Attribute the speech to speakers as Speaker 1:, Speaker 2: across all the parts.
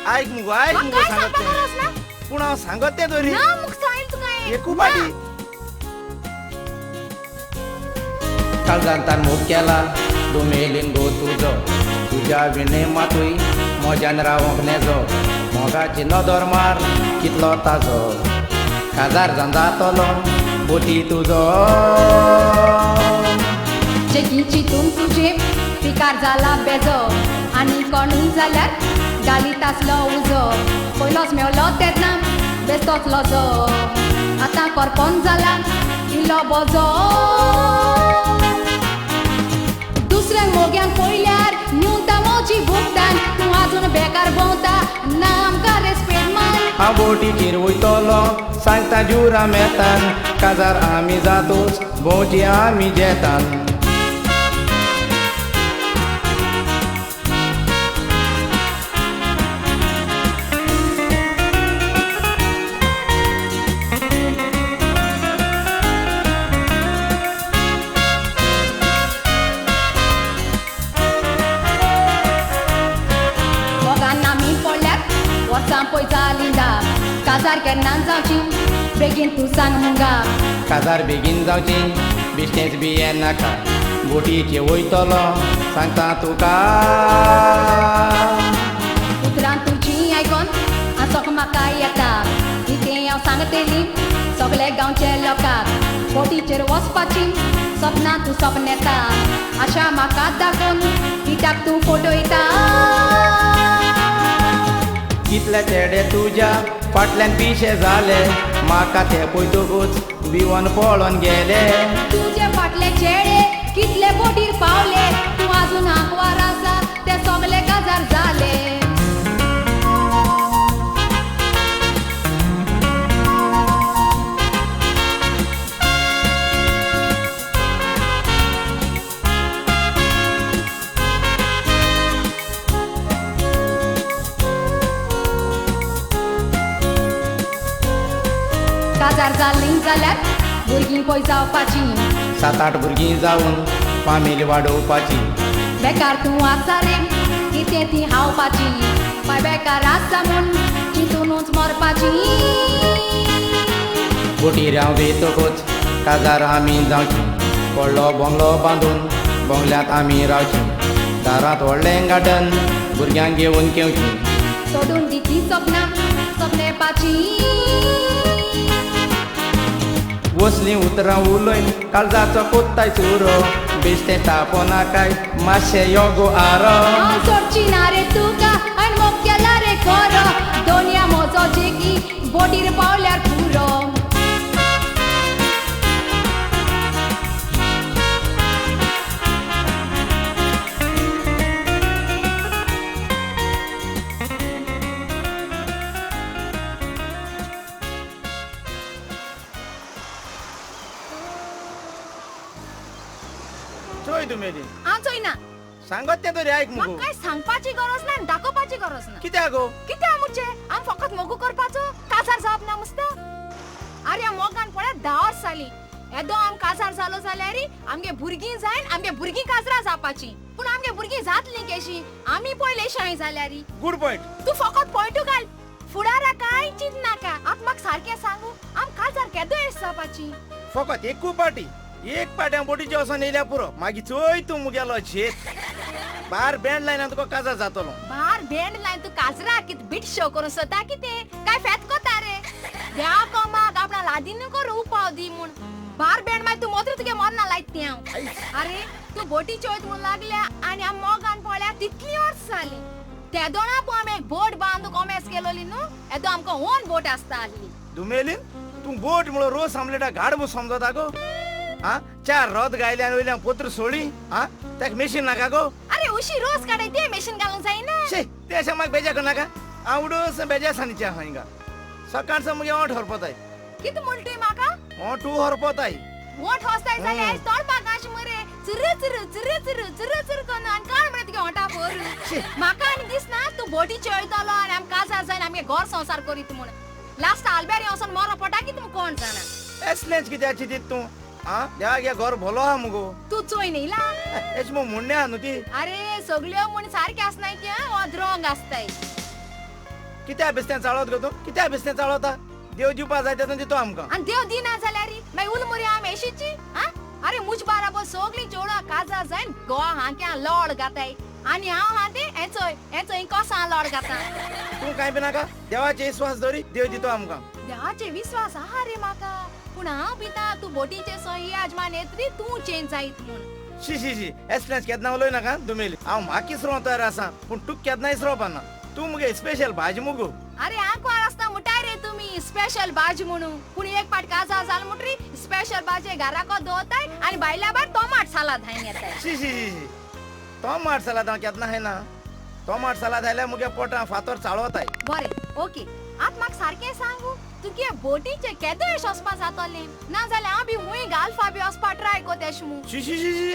Speaker 1: आयक मुगो आयक मुगो
Speaker 2: सांगपा गरज ना.
Speaker 1: पूण हांव सांगत तें तरी
Speaker 2: ना मुग सांगील तुका
Speaker 1: एकू पाटी. काळजांतान मोग केला दुमेलीन गो तुजो, तुज्या विणे मातूय मोज्यान रावंक नेजो. मोगाची नदर मार कितलो ताजो, काजार जावन जातलो बोटी तुजो.
Speaker 3: जेकी चितून तुजे पिकार जाला बेजो, आनी कोणूय जाल्यार घालीत आसलो उजो. पयलोच मेवलो तेन्ना बेस्तोच लजो, आतां करपोन जाला इल्लो बोजो. दुसऱ्या मोग्यांक पळयल्यार न्यूता मोजी भुगतान, तूं आजून बेकार भोंवता ना आमकां रेस्पेद मान.
Speaker 1: हांव बोटीचेर वयतलो सांगता जुरामेतान, काजार आमी जातूच भोंवची आमी जेतान.
Speaker 3: वर्सां पय जालीं धा, काजार केन्ना जावची बेगीन तूं सांग मुगा.
Speaker 1: काजार बेगीन जावची बिश्टेंच बी येनाका, बोटीचेर वयतलो सांगता तुका.
Speaker 3: उतरां तुजी आयकोन आसोक म्हाका येता, कितें हांव सांगतली सगळे गांवचे लोकांक. बोटीचेर वचपाची सपनां तूं सपनेता, आशा म्हाका दाखोवन कित्याक तूं फटयता.
Speaker 1: कितले चेडे तुज्या फाटल्यान पिशे जाले, म्हाका ते पळयतकूच भिवन पळोवन गेले.
Speaker 3: तुजे फाटले चेडे कितले बोटीर पावले, तूं आजून आंकवार आसा ते सगले काजार जाले. काजार जालीं जाल्यार भुरगीं पय जावपाची,
Speaker 1: 7-8 भुरगीं जावन फामिली वाडोवपाची.
Speaker 3: बेकार तूं आसा रे कितें ती हावपाची, पाय बेकार आसा म्हूण चिंतुनूच मरपाची.
Speaker 1: बोटीर हांव वयतकूच काजार आमी जावची, व्हडलो बंगलो बांदून बंगल्यांत आमी रावची. दारांत व्हडलें गार्डन भुरग्यांक घेवन घेवची,
Speaker 3: सोडून दी ती सपनां सपनेपाची.
Speaker 1: वसलीं उतरां उलयन काळजाचो कोत्ताय चुरो, बेश्टें तापो नाकाय मातशें यो गो आरो.
Speaker 3: हांव सोडची ना रे तुका आनी मोग केला रे खरो, दोनया म्हजो जेकी बोटीर पावल्यार पुरो.
Speaker 2: हांव चोयना
Speaker 1: सांगत तें तरी आयक मुगो.
Speaker 2: म्हाका सांगपाची गरज ना आनी दाखोवपाची गरज ना.
Speaker 1: कित्याक गो?
Speaker 2: कित्याक मुचे आमी फकत मोगू करपाचो काजार जावप ना मुस्ता. आरे ह्या मोगान पळय 10 वर्सां जालीं, येदो आम काजार जालो जाल्यार आमगे भुरगीं जायन आमगे भुरगीं काजरां जावपाचीं, पूण आमगे भुरगीं जातलीं केशी आमी पयले शाय जाल्यार.
Speaker 1: Good point.
Speaker 2: तूं फकत पॉयंटू घाल, फुडारा कांय चिंतनाका. आतां म्हाका सारकें सांगू आम काजार केदो येस जावपाची.
Speaker 1: फकत एकू पाटी, एक पाटी हांव बोटीचेर वचोन येयल्या पुरो, मागीर चोय तूं मुगेलो झेत. बार बँड लायन तुका काजार जातलो.
Speaker 2: बार बँड लायन तूं काजरा कितें बीट शो करून सोदता कितें काय फेत कोता रे? देवा कोमाक आपणा लादीन करून उपाव दी म्हूण बार बँड मागीर तूं मोत्र तुगे मरना लायत ती हांव. अरे तूं बोटी चोयत म्हूण लागल्या आनी आम मोगान पळ्या तितलीं वर्सां जालीं. तेदोणा पळय आमी एक बोट बांदून कोमेस केलोली न्हू, येदो आमकां ओन बोट आसता आसली.
Speaker 1: दुमेलीन तूं बोट म्हणून रोस आमलेटा घाड म्हूण समजता गो? आ चार रथ गायले आनी वयल्यान पोत्र सोळी, आ ताका मेशीन नाका गो?
Speaker 2: अरे उशी रोस काडाय ते मेशीन घालूंक जायना.
Speaker 1: शे ते अशें म्हाका बेजा करनाका, हांव उडोस बेजा सानीचे आहा हिंगा. सकाळचो मुगे ओंठ हरपताय.
Speaker 2: कितें म्हणटा तुवें म्हाका?
Speaker 1: ओंठ हरपताय.
Speaker 2: ओंठ हसताय जाल्यार आयज तोडपाक आश मरे चुरू चुरू चुरू चुरू चुरू चुरू करून आनी काड मरे तुगे ओंठा भर. म्हाका आनी दिसना तूं बोटी चेळटलो आनी आम काजार जायन आमगे घर संवसार करीत म्हूण. लास्ट आल्बेर वचोन मरो पडटा कितें म्हूण कोण जाणा.
Speaker 1: एसलेंच कित्याक चिंतीत तूं? आ देवा घर भोलो आहा मुगो.
Speaker 2: तूं चोय न्ही ला
Speaker 1: एश मग म्हणणें आहा न्हू ती.
Speaker 2: अरे सगल्यो म्हण सारक्यो आसनाय त्यो अद्रोंग आसताय.
Speaker 1: कित्या बेस्त्यान चाळवत गो तूं? कित्या बेस्त्यान चाळवता? देव दिवपा जाय तेतून दितो आमकां.
Speaker 2: आनी देव दिना जाल्यार मागीर उलमुरी आमी येशीची. आरे मुज बाराबर सगळीं चेडवां काजार जायन गोवा हांक्या लोड घाताय आनी हांव हा ते हेचोय हेचोय कोसां लोड घाता.
Speaker 1: तूं कांय बी नाका, देवाचे विस्वास दवरी, देव दितो आमकां.
Speaker 2: देवाचे विस्वास आहा रे म्हाका, पूण हांव भिता तूं बोटीचे सोय आजमान येतली तूं चेंज जायत म्हूण.
Speaker 1: शी शी शी, एसलेंच केन्ना उलय नाका दुमेली. हांव म्हाका इसरोंक तयार आसा, पूण तूं केन्ना इसरोवपा ना. तूं मुगे स्पेशल भाजी मुगो.
Speaker 2: अरे आंकवार आसता मुटाय रे तुमी स्पेशल भाजी म्हणून, पूण एक पाट काजार जाल मुटरी स्पेशल भाजी घराको दवरताय आनी भायल्या भायर टोमाट सालाद हांग येताय.
Speaker 1: शी शी शी, टोमाट सालाद हांव केन्ना खायना. टोमाट सालाद खायल्यार मुगे पोटां फातर चाळवताय.
Speaker 2: बरें ओके, आतां म्हाका सारकें सांगू तुगे बोटीचे केदो येश वचपा जातलें, ना जाल्यार हांव बी हुंय गाल्फा बी वचपा ट्राय कोत एश मू.
Speaker 1: शी शी शी शी,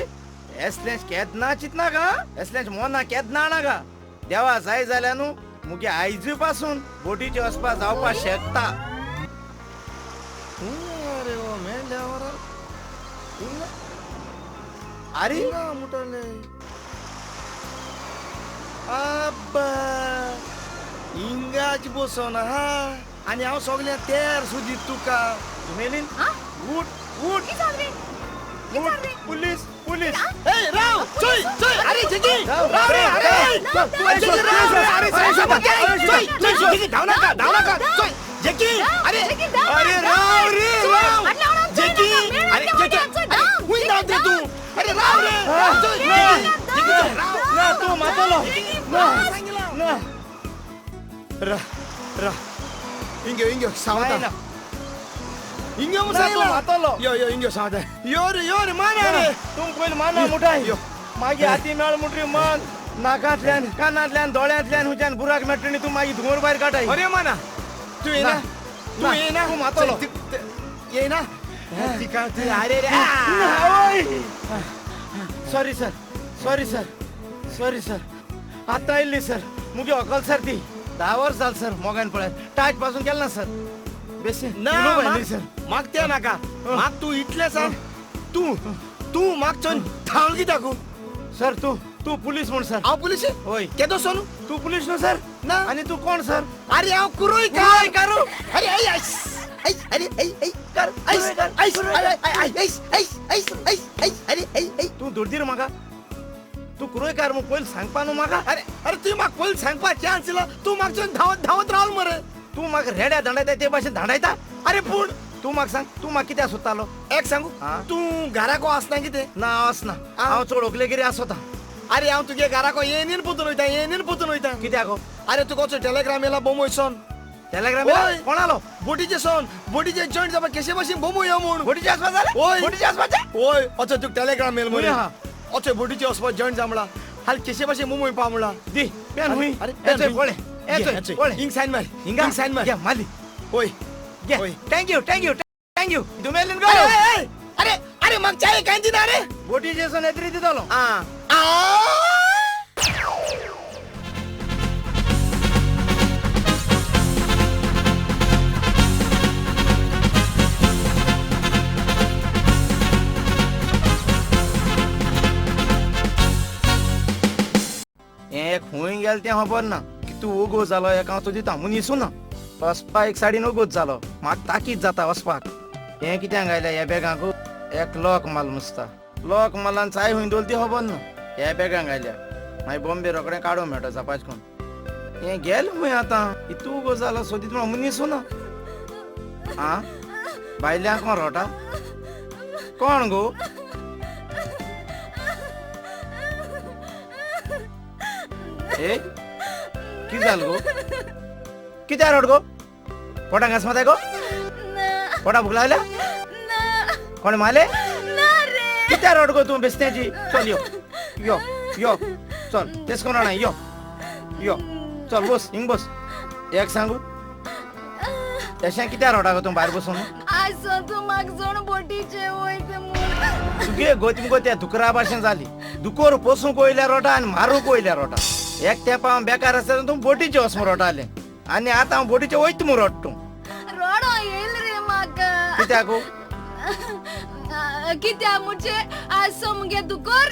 Speaker 1: एसलेंच केन्ना चिंतना गा, एसलेंच मोना केन्ना नाका. देवा जाय जाल्यार न्हू मुगे आयजूय पासून बोटीचे वचपा जावपा शकता. अरे
Speaker 4: आब्बा हिंगाच बसोन आहा आनी हांव सगळ्या तेर सुदीत तुका.
Speaker 1: दुमेलीन उठ उठ उठ, पुलीस पुलीस.
Speaker 4: ए राव, चोय चोय, अरे जेकी राव रे, अरे जेकी राव रे, अरे चोय चोय जेकी धाव नाका, धाव नाका, चोय जेकी, अरे अरे राव रे राव जेकी, अरे जेकी हुई धाव रे तू, अरे राव रे चोय जेकी चोय राव
Speaker 1: ना तू मातलो ना ना
Speaker 4: रा रा इंग्यो इंग्यो सावता इंग्यो मुसायला
Speaker 1: मातलो
Speaker 4: यो यो इंग्यो सावता यो रे यो रे माना रे
Speaker 1: तूं पयलीं माना मुठाय मागीर हाती मेळ मुटरी मान नाकांतल्यान कानांतल्यान दोळ्यांतल्यान हुच्यान बुराक मेळटली न्ही तूं मागीर धुंवर भायर काडाय.
Speaker 4: अरे माना तूं येना, तूं येना,
Speaker 1: तूं मातलो
Speaker 4: येना तिका अरे रे.
Speaker 1: Sorry sir, sorry sir, sorry sir, आतां आयिल्ली सर मुगे व्हंकल सर ती 10 वर्स जाल सर मोगान पळय टायट पासून केल ना सर. बेसी
Speaker 4: ना
Speaker 1: सर
Speaker 4: मागते नाका, माग तूं इतलें सांग, तूं तूं मागचो धांवल कित्याक
Speaker 1: सर? तूं तूं पुलीस म्हूण सर.
Speaker 4: हांव पुलीस?
Speaker 1: हय.
Speaker 4: केदो सोनू
Speaker 1: तूं पुलीस न्हू सर?
Speaker 4: ना.
Speaker 1: आनी तूं कोण सर?
Speaker 4: अरे हांव कुरोय
Speaker 1: काय करू.
Speaker 4: अरे ऐ ऐ अरे ऐ ऐ कर ऐ ऐ ऐ ऐ ऐ ऐ अरे ऐ ऐ
Speaker 1: तूं दुर्दीर म्हाका, तूं कुरोयकार म्हूण पयलीं सांगपा न्हू म्हाका.
Speaker 4: अरे अरे तुवें म्हाका पयलीं सांगपा चान्स दिलो, तूं म्हाका धांवत धांवत रावल मरे.
Speaker 1: तूं म्हाका रेड्या धांडायता ते भाशेन धांडायता.
Speaker 4: अरे पूण
Speaker 1: तूं म्हाका सांग, तूं म्हाका कित्याक सोदतालो?
Speaker 4: एक सांगू, तूं घराको आसना कितें?
Speaker 1: ना आसना, हांव चड व्हंकलेगिरी आसता.
Speaker 4: अरे हांव तुगे घराको येनीन पोतून वयता, येनीन पोतून वयता.
Speaker 1: कित्याक?
Speaker 4: अरे तुका टेलेग्राम येयला बोमोय सोन.
Speaker 1: टेलेग्राम कोणालो?
Speaker 4: बोटीचे सोन, बोटीचे जॉईंट जावपा केशे भाशेन बोमोय यो म्हूण.
Speaker 1: बोटीचे आसपा जालें?
Speaker 4: हय
Speaker 1: बोटीचे आसपाचें?
Speaker 4: हय, अचो तुका टेलेग्राम येयला मरे. अचो बोटीचे वचपा जॉईंट जा म्हणला, हाल केशे भाशेन मुंबय पाव म्हणला.
Speaker 1: दी पेन हुंय.
Speaker 4: अरे
Speaker 1: पळय पळय,
Speaker 4: हिंग सायन मार, हिंग सायन मार.
Speaker 1: मारली.
Speaker 4: होय
Speaker 1: घे. Thank you thank you thank you. दुमेलीन गो.
Speaker 4: अरे अरे म्हाका चाय कांय दिना रे.
Speaker 1: बोटीचे सोन येतरी दितलो.
Speaker 4: आं
Speaker 1: हें खूंय गेलें तें खबर ना की तूं ओगो जालो एक हांव तुजी तामून इसू ना. वचपा एक सायडीन ओगोच जालो, म्हाका ताकीत जाता वचपाक. हें कित्याक आयलें ह्या बॅगांक? एक लॉक माल मुसता, लॉक मालान चाय खूंय दवरली ती खबर ना. ह्या बॅगांक आयल्या मागीर बॉम्बे रोखडें काडूंक मेळटा जापाच कोण. हें गेलें खूंय आतां? इतू उगो जालो सोदीत म्हूण मनीस ना. आं भायल्यान कोण रोटा? कोण गो? ए कितें जालें गो? कित्याक रड गो? पोटाक घांस मारताय गो? पोटा भूक लागल्या? कोणें मारलें? कित्याक रड गो तूं बेस्त्याची? चल यो यो यो, चल तेच कोण यो यो, चल बस हिंग बस. एक सांगू, तशें कित्याक रडा गो तूं भायर बसून? तुगे गती मुगो त्या दुकरा भाशेन जाली. दुकोर पोसूंक वयल्या रोटा आनी मारूंक वयल्या रोटा. एक तेंप हांव बेकार आसतना तूं बोटीचे वच म्हूण रोटालें, आनी आतां हांव बोटीचे वयता म्हूण रोट तूं.
Speaker 2: रडो येयल रे म्हाका.
Speaker 1: कित्याक?
Speaker 2: कित्याक म्हणजे आज मुगे दुकोर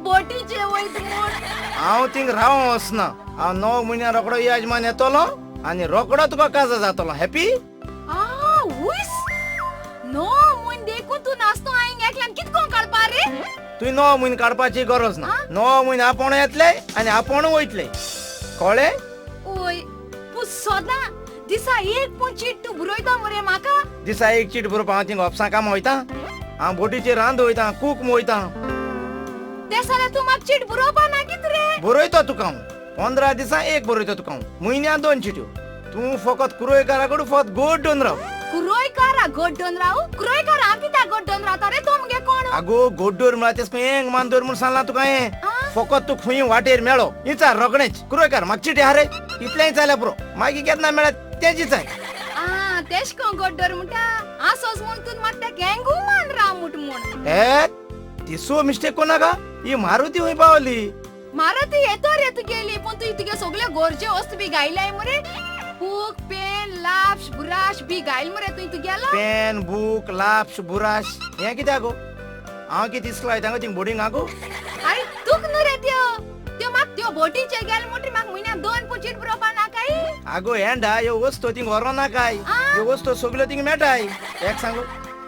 Speaker 2: बोटीचे वयता म्हूण.
Speaker 1: हांव थिंग रावों वचना. हांव 9 म्हयन्या रोखडो यजमान येतलो आनी रोकडो तुका काजा जातलो. हॅपी?
Speaker 2: आ उस नो म्हूण देखून तूं नासतो हांवें एकल्यान कित कोण काडपा रे?
Speaker 1: तुवें 9 म्हयने काडपाची गरज ना. 9 म्हयने आपूण येतले आनी आपूण वयतले. कळ्ळें?
Speaker 2: ओय पूण सदां दिसा एक पूण चीट तूं बरयता मरे म्हाका.
Speaker 1: दिसा एक चीट बरोवपा हांव थिंग ऑफिसां कामां वयता, हांव बोटीचेर रांद वयता, कूक वयता.
Speaker 2: ते जाल्यार तूं म्हाका चीट बरोवपा ना कित रे?
Speaker 1: बरयता तुका हांव 15 दिसां एक बरयता तुका हांव, म्हयन्या 2 चिट्यो. तूं फकत कुरोयकारा कडेन फकत गोड दोन राव.
Speaker 2: कुरोयकारा गोड दोन राव? कुरोयकारा हांव कित्याक गोड दोन रावता रे? तूं मुगे कोण?
Speaker 1: आगो गोड दोर म्हळ्यार तें एंग मान दोर म्हूण सांगलां तुका हांवें. फकत तूं खंय वाटेर मेळो विचार रोखडेंच, कुरोयकार म्हाका चिटी आहा रे, इतलेंय जाल्यार पुरो. मागीर केन्ना मेळ्ळ्यार तेंच विचार.
Speaker 2: आ तेश कोण गोड दोर म्हणटा? आसोच म्हूण तूं म्हाका तें गँगू मान राव मुट म्हूण.
Speaker 1: ए तिसो मिस्टेक कोण नाका. ही मारुती खंय पावली?
Speaker 2: मारुती येतो रे तुगेली, पूण तुवें तुगे सगल्यो गरजे वस्तू बी गायल्याय मरे. बूक पेन लापश बुराश बी गायल मरे तुवें तुगेलो.
Speaker 1: पेन बूक लापश बुराश हें कित्याक गो? हांव कितें इस्कोला वयता गो थिंग बोर्डिंग गो?
Speaker 2: आरे तुक न्हू रे त्यो, त्यो म्हाका त्यो बोटीचे गेले म्हणटरी म्हाका म्हयन्याक 2 पूण चीट बरोवपा नाकाय.
Speaker 1: आगो हेंडा ह्यो वस्तू थिंग व्हरो नाकाय, ह्यो वस्तू सगल्यो थिंग मेळटाय. एक सांगो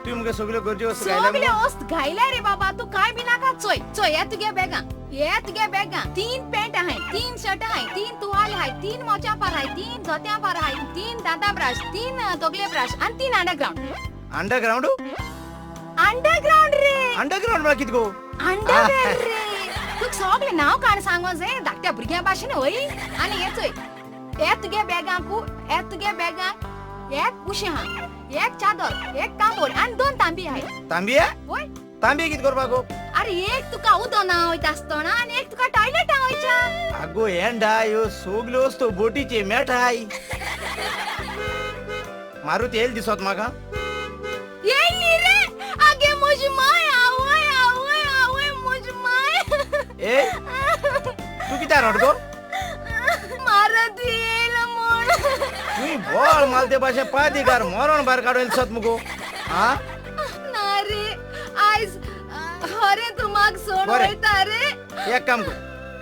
Speaker 1: तुवें मुगे सगल्यो गरजे वस्तू गायल्या?
Speaker 2: सगल्यो वस्तू गायल्या रे बाबा, तूं कांय बी नाका. चोय चोय हे तुगे बॅगां, हे तुगे बॅगां 3 पॅन्ट आहाय, 3 शर्ट आहाय, 3 तुवाले आहाय, 3 मोच्या पार आहाय, 3 जोत्यां पार आहाय, 3 दांता ब्रश, 3 तोगले ब्रश आनी 3 अंडरग्रावंड.
Speaker 1: अंडरग्रावंड?
Speaker 2: अंडरग्रावंड रे.
Speaker 1: अंडरग्रावंड म्हळ्यार कितें गो?
Speaker 2: अंडरवेअर रे. तुका सगळें नांव काड सांगो जाय धाकट्या भुरग्यां भाशेन वय. आनी हे चोय हे तुगे बॅगांकू, हे तुगे बॅगांक एक उशें आहा, एक चादर, एक कांबोर आनी 2 तांबी आहाय.
Speaker 1: तांबी?
Speaker 2: वय.
Speaker 1: तांबी कितें करपाक गो?
Speaker 2: अरे एक तुका उदोना वयता आसतना आनी एक तुका टॉयलेटां वयच्या.
Speaker 1: आगो हेंडा ह्यो सगल्यो वस्तू बोटीचे मेळटाय. मारुती येयली दिसत म्हाका.
Speaker 2: येयली रे. आगे म्हजी माय, आवय आवय आवय म्हजी माय.
Speaker 1: ए तूं कित्याक रडगो?
Speaker 2: मारुती येयला म्हूण.
Speaker 1: तुवें बोळ माल ते भाशेन पादिगार मरण भायर काडून दिसत मुगो. आ
Speaker 2: ना रे आयज अरे तूं म्हाका सोड वयता रे.
Speaker 1: एक काम कर,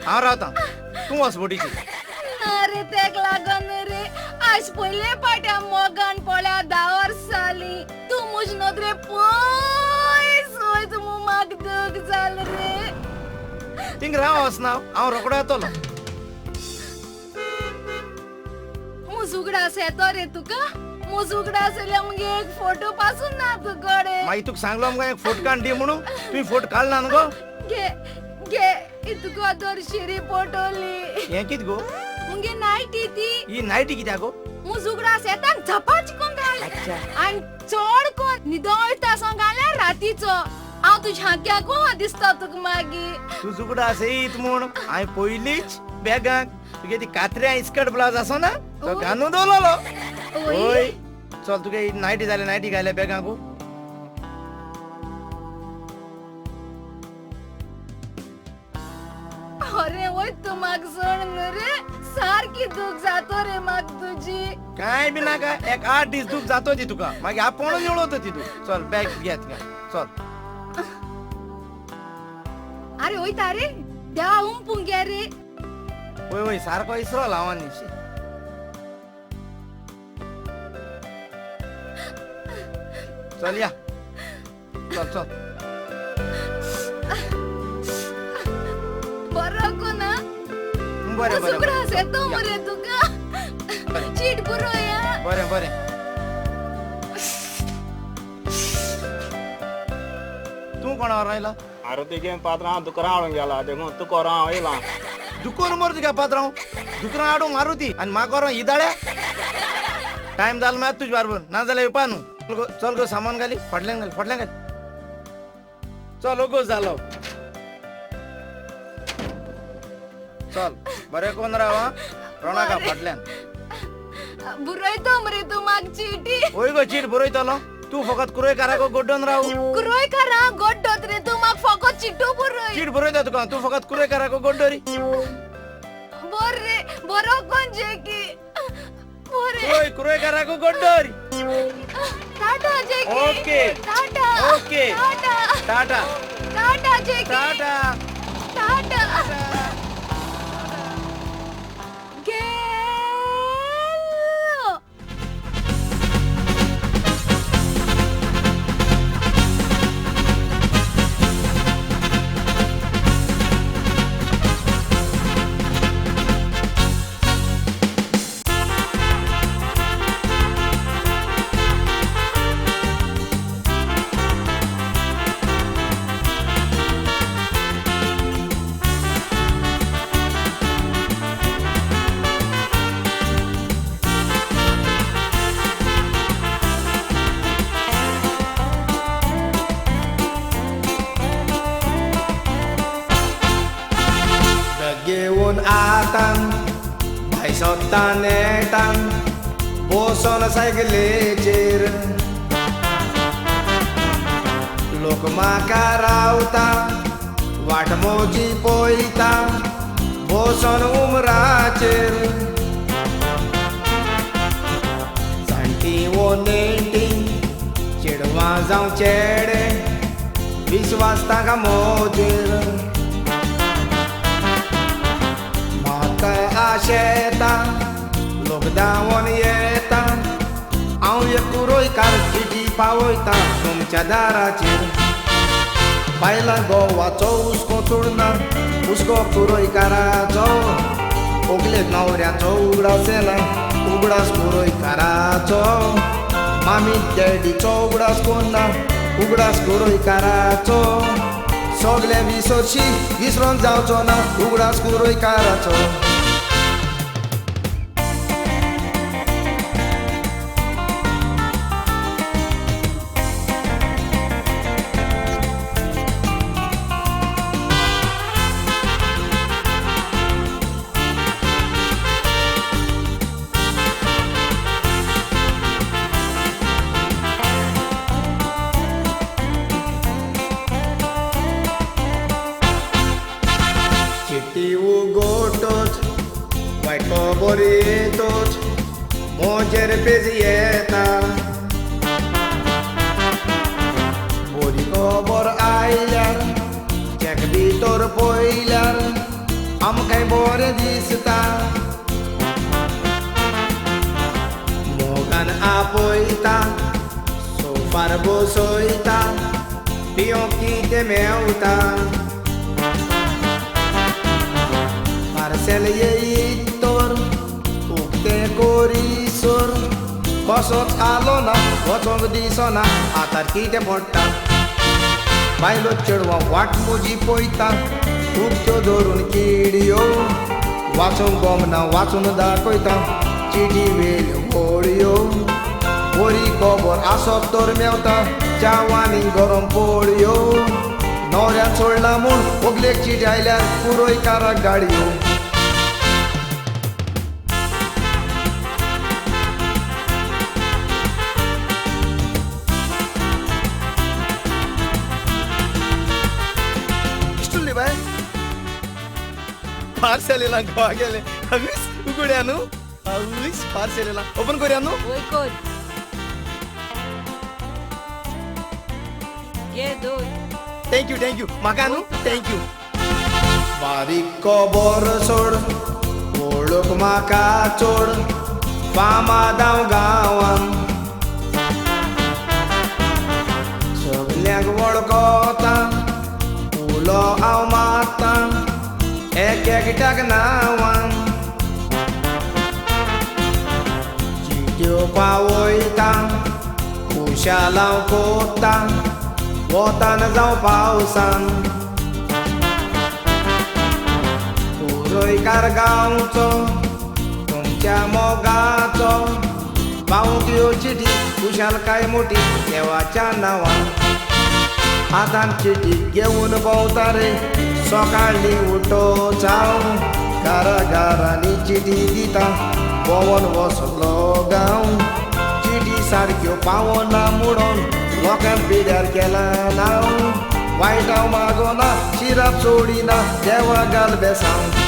Speaker 1: हांव रावता, तूं वच बोटीचेर.
Speaker 2: ना रे तेक लागन रे, आयज पयले पाट्या मोगान पळ्या 10 वर्सां जालीं. तूं म्हजे नदरे पयस वयता म्हूण म्हाका दूख जालें रे.
Speaker 1: थिंग राव वचना, हांव रोकडो येतलो.
Speaker 2: म्हजो उगडास येतो रे तुका. म्हजो उगडास येयल्यार मुगे एक फोटो पासून ना तुकडे.
Speaker 1: मागीर तुका सांगलो मुगो एक फोटो काड दी म्हणून, तुवें फोटो काडला न्हू गो?
Speaker 2: घे घे तुका दर्शिरी फोटोली.
Speaker 1: हें कितें गो?
Speaker 2: मुगे नायटी ती.
Speaker 1: ही नायटी कित्याक गो?
Speaker 2: म्हजो उगडास येता झपाच कोण घाल आनी चड कोण न्हिदोयता सो घाल्यार रातीचो हांव तुज्या हाक्याक दिसता तुका मागीर.
Speaker 1: तुजो उगडास येयत म्हूण हांवें पयलींच बॅगाक तुगे ती कात्र्या इस्कट ब्लावज आसो ना तो घालून दवरलो. ओय चल तुगे नायटी जाले, नायटी घाल्या बॅगांकू.
Speaker 2: अरे वय तूं म्हाका सोड न्हू रे, सारकी दूख जातो रे म्हाका तुजी.
Speaker 1: कांय बी नाका, एक 8 दीस दूख जातो ती तुका, मागीर आपूणच येवळवतो ती तूं. चल बॅग घे तुका, चल.
Speaker 2: अरे वयता रे देवा उमपूंक गे रे.
Speaker 1: वय वय सारको इसरोल हांव आनी. चल या, चल चल.
Speaker 2: बरो कोना?
Speaker 1: बरें बरें.
Speaker 2: उगडास येतो मरे तुका. चीट बरोया.
Speaker 1: बरें बरें. तूं कोणा रायला?
Speaker 5: अरे तुगे पात्रांव दुकरां हाडूंक गेला देखून तुका हांव येयला.
Speaker 1: दुकोर मर तुगे पात्रांव, दुकरां हाडूंक मारुती आनी म्हाका व्हरोन इदाळ्या. टायम जालो मागीर तुजे बरोबर, ना जाल्यार येवपा न्हू. चल गो सामान घाली फाटल्यान घाल, फाटल्यान घाल. चल ओगो जालो. चल बरें कोण राव आं, रोनाका फाटल्यान.
Speaker 2: बरयतो मरे तूं म्हाका चिटी.
Speaker 1: वय गो चीट बरयतलो, तूं फकत कुरोयकाराक गोड्डोन राव.
Speaker 2: कुरोयकारा गोड्डोत रे तूं म्हाका फकत चिटो बरय.
Speaker 1: चीट बरयता तुका, तूं फकत कुरोयकाराक गोड्डो रे.
Speaker 2: बर रे बरो कोण जेकी.
Speaker 1: ओय कुरोयकाराक गोड्डो रे.
Speaker 2: Tata Jackie.
Speaker 1: Okay
Speaker 2: tata.
Speaker 1: Okay
Speaker 2: tata.
Speaker 1: Tata
Speaker 2: tata Jackie.
Speaker 1: Tata
Speaker 2: tata.
Speaker 6: चलता नेटान बसोन सायकलीचेर लोक म्हाका रावता वाट मोजी पळयता बसोन उमराचेर जाणटी वो नेणटी चेडवां जावं चेडे विश्वास तांकां मोजेर म्हाका आशेता लोक धांवोन येता हांव एक कुरोयकार चिटी पावयता तुमच्या दाराचेर बायलां गोवाचो हुस्को चोडना हुस्को कुरोयकाराचो ओगले न्हवऱ्याचो उगडास येना उगडास कुरोयकाराचो मामी डॅडीचो उगडास कोन्ना उगडास कुरोयकाराचो सगळे विसरशी विसरोन जावचो ना उगडास कुरोयकाराचो. चिट्टी उगोटोच वायट खबर येतोच मोजेर पेज येता बरी खबर आयल्यार चॅक भितर पळयल्यार आमकांय बरें दिसता मोगान आपयता सोफार बसयता पियोंक कितें मेवता पार्सेल येयत तर उक्तें करीसर कसोच आलो ना वचोंक दिसना आतां कितें पडटा बायलो चेडवां वाट म्हजी पळयता उक्त्यो धरून किडयो वाचूंक गमना वाचून दाखयता चिटी वेल्यो गोळयो बरी खबर आसत तर मेवता च्याव आनी गरम पोळयो न्हवऱ्यान सोडला म्हूण व्हंकलेक चीट आयल्यार कुरोयकाराक गाडयो.
Speaker 4: इश्टुल्ली बाय पार्सल येयलां गोवा गेलें हवीस उगड्या न्हू हवीस पार्सल येयलां ओपन करुया न्हू.
Speaker 7: वय कर घे दोन.
Speaker 4: Thank you thank you म्हाका न्हू thank you.
Speaker 6: बारीक खबर सोड वळख म्हाका चोड फामाद हांव गांवान सगल्यांक वळखता उलो हांव मारता एक एकट्याक नांवान चिट्यो पावयता खुशाल हांव कोत्ता वोतान जावं पावसान कुरोयकार गांवचो तुमच्या मोगाचो पावूंक ह्यो चिटी खुशालकाय मोटी देवाच्या नांवान हातान चिटी घेवन भोंवता रे सकाळीं उठोच हांव घरा घरांनी चिटी दिता भोंवन हो सगलो गांव चिटी सारक्यो पावना म्हणून लोकांक पिड्यार केला नांव वायट हांव मागोना शिराप सोडिना देवा घाल बेसांव.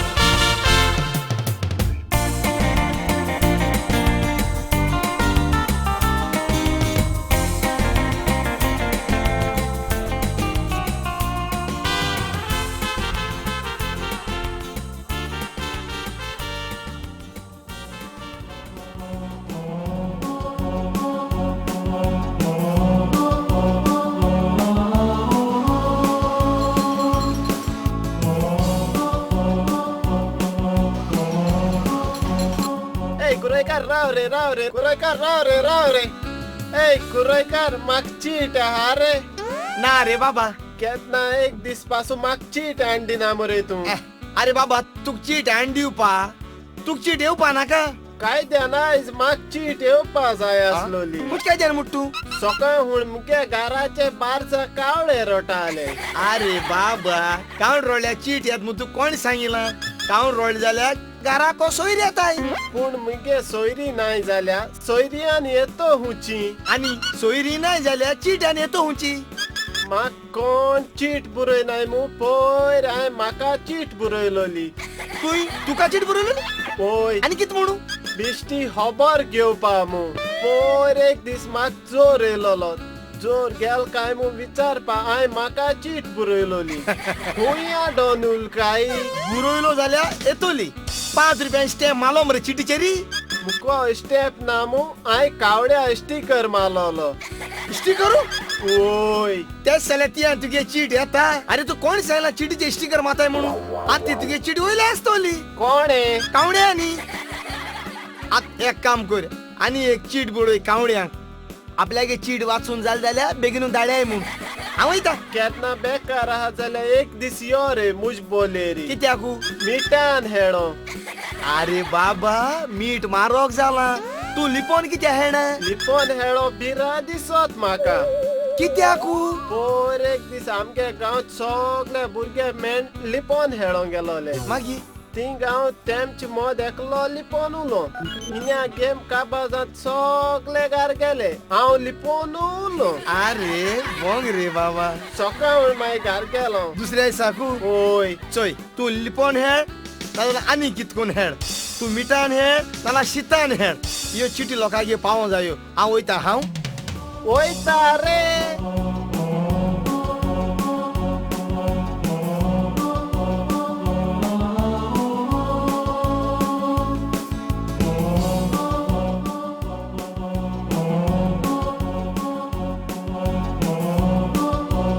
Speaker 8: कुरोयकार राव रे राव रे कुरोयकार राव रे राव रे. ए कुरोयकार म्हाका चीट आहा रे.
Speaker 4: ना रे बाबा
Speaker 8: केन्ना एक दीस पासून म्हाका चीट हाडून दिना मरे तूं.
Speaker 4: अरे बाबा तुका चीट हाडून दिवपा तुका चीट येवपा नाका
Speaker 8: काय ध्यान आयज म्हाका चीट येवपा जाय आसलोली.
Speaker 4: काय ध्यान म्हूण तूं
Speaker 8: सकाळ हुण मुगे घराचे बारचा कावळे रोटाले.
Speaker 4: अरे बाबा कावळ रोडल्या चीट येत म्हूण तूं कोण सांगिला? कावळ रोडले जाल्यार
Speaker 6: घराको सोयरी येताय.
Speaker 8: पूण मुगे सोयरी नाय जाल्या सोयरियान येतो हुची.
Speaker 6: आनी सोयरी नाय जाल्या चीट आनी येतो हुची.
Speaker 8: म्हाक कोण चीट बरयनाय मू पयर हांवें म्हाका चीट बरयलोली.
Speaker 6: तूं तुका चीट बरयलोली?
Speaker 8: पय.
Speaker 6: आनी कित म्हणू?
Speaker 8: बेश्टी खबर घेवपा मू. पयर एक दीस म्हाक जोर येयलोलो. जोर गेल काय मू विचारपा हांवें म्हाका चीट बरयलोली. खंय डोनूल काय
Speaker 6: बरयलो जाल्यार येतोली. 5 रुपयान स्टॅम्प मारलो मरे चिटीचेरी.
Speaker 8: मुको स्टॅम्प ना मू हांवें कावड्या स्टिकर मारलोलो.
Speaker 6: स्टिकर?
Speaker 8: ओय
Speaker 6: तेच जाल्यार ती आनी तुगे चीट येता. अरे तूं कोण सांगला चिटीचे स्टिकर मारताय म्हणून? आतां ती तुगे चीट वयली आसतली.
Speaker 8: कोण?
Speaker 6: कावड्यांनी. आतां एक काम कर, आनी एक चीट बरय कावड्यांक. आपल्यागे चीट वाचून जाल जाल्यार बेगीन धाडयाय म्हूण. हांव वयता.
Speaker 8: केन्ना बेकार आहा जाल्यार एक दीस यो रे मुज बोलेरी.
Speaker 6: कित्याकू?
Speaker 8: मिठान हेणो.
Speaker 6: अरे बाबा मीठ मारोक जाला, तूं लिपोन कित्या हेणा?
Speaker 8: लिपोन हेणो बिरा दिसत म्हाका.
Speaker 6: कित्याकू?
Speaker 8: पयर एक दीस आमगे गांवांत सगळे भुरगे मेण लिपोन हेणो गेलोले.
Speaker 6: मागीर
Speaker 8: ती गांव तेमचे मद एकलो लिपोन उलो. हिंगा गेम काबाजांत सगळे घार गेले, हांव लिपोन उलो.
Speaker 6: अरे बोंग रे बाबा.
Speaker 8: सकाळ मागीर घार गेलो
Speaker 6: दुसऱ्या दिसाकू.
Speaker 8: ओय
Speaker 6: चोय तूं लिपोन हेळ नाजाल्यार आनी कितकोन हेळ, तूं मिठान हेळ नाजाल्यार शितान हेळ. ह्यो चिटी लोकांक पावों जायो. हांव वयता. हांव
Speaker 8: वयता रे.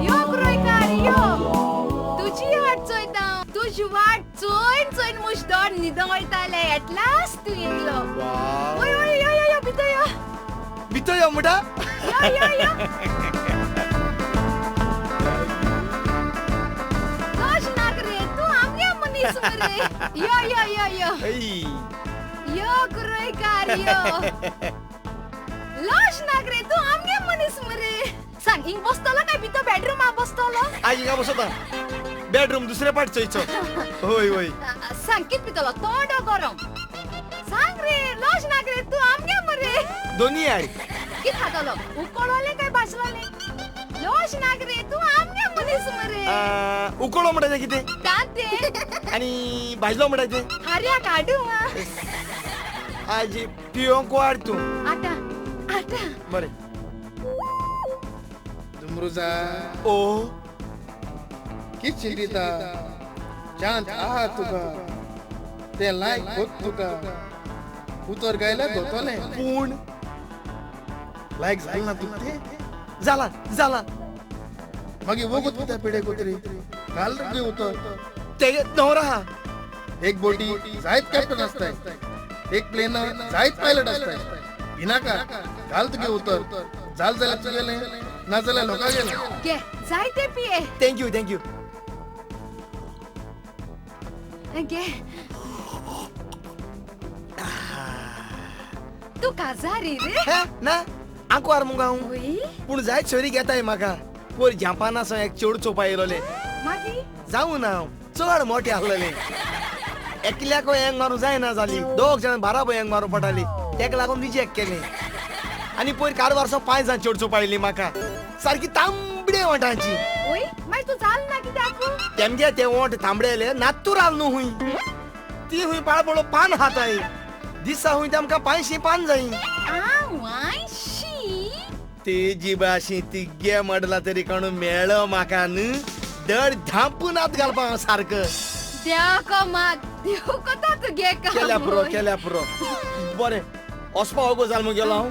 Speaker 2: यो कुरयकार यो, तुजी वाट चोयता. तुजी वाट चोयन चोयन मुज दोड न्हिदोंक वयताले. एटलास्ट तूं येतलो. वय वय यो यो यो भितर यो.
Speaker 6: भितर यो म्हणटा?
Speaker 2: यो यो यो. दोश नाक रे, तूं आमगे मनीस मरे. यो यो यो यो यो कुरयकार यो. लज नाक रे, तूं आमगे मनीस मरे. सांग हिंग बसतलो काय भितर बेडरूमा बसतलो?
Speaker 6: आज हिंगा बसता. बेडरूम दुसरे पाट चोयचो. होय होय.
Speaker 2: सांग कित पितलो? तोंड गरम. सांग रे, लज नाक रे, तूं आमगे मरे.
Speaker 6: दोनी आड.
Speaker 2: कित खातलो? उकळोले काय भाजलोले? लज नाक रे, तूं आमगे मनीस मरे.
Speaker 6: उकळो म्हणटाचे कितें?
Speaker 2: तांते.
Speaker 6: आनी भाजलो म्हणटाचे?
Speaker 2: हार्या काडू.
Speaker 6: आज पियोंक वाड तूं.
Speaker 2: आतां आतां
Speaker 6: बरें.
Speaker 7: दुमरुजा.
Speaker 6: ओ
Speaker 7: कित चिंतिता? चांत आहा तुका तें लायक होत तुका उतर गायल्यार धोतलें.
Speaker 6: पूण
Speaker 7: लायक जालें ना तुका तें?
Speaker 6: जाला जाला.
Speaker 7: मागीर वगत कित्याक पिडे कोतरी घाल रे उतर.
Speaker 6: तेगे न्हवरो आहा.
Speaker 7: एक बोटी जायत कॅप्टन आसताय, एक प्लेन जायत पायलट आसताय. भिनाका, घाल तुगे उतर. जाल जाल्यार तुगेलें, ना जाल्यार लोकां गेलें.
Speaker 2: घे जायते पिये.
Speaker 6: Thank you thank you.
Speaker 2: घे. तूं काजारी रे?
Speaker 6: ना आंकवार मुगो हांव. पूण जायत सोयरी घेताय म्हाका. पयर जापाना एक चेडूं चोवपा येयलोलें.
Speaker 2: मागीर
Speaker 6: जावं ना हांव चड मोटें आसलेलें. एकल्याक हेंग मारूं जायना जाली, दोग जाण बाराबर हेंग मारूं पडटाली. तेका लागून रिजेक्ट केलें. आनी पयर कारवारसो 5 जाण चेडूं चोवपा येयलीं म्हाका, सारकी तांबडे ओंठांची.
Speaker 2: ओय मागीर तूं जाल ना कित्याक?
Speaker 6: तेमगे ते ओंठ तांबडेले नात्तूर आल न्हू. हुंय ती हुंय पाळपोळो पान खाताय. दिसा हुंय तेमकां 500 पान जाय. ते जिबाशी तिगे मडला तरी कोण मेळो म्हाका न्हू दर धांपून हात घालपा हांव सारको.
Speaker 2: देव मात देव कोता तुगे काम.
Speaker 6: केल्या पुरो केल्या पुरो. बरें वचपा वगो जाल मुगेलो हांव.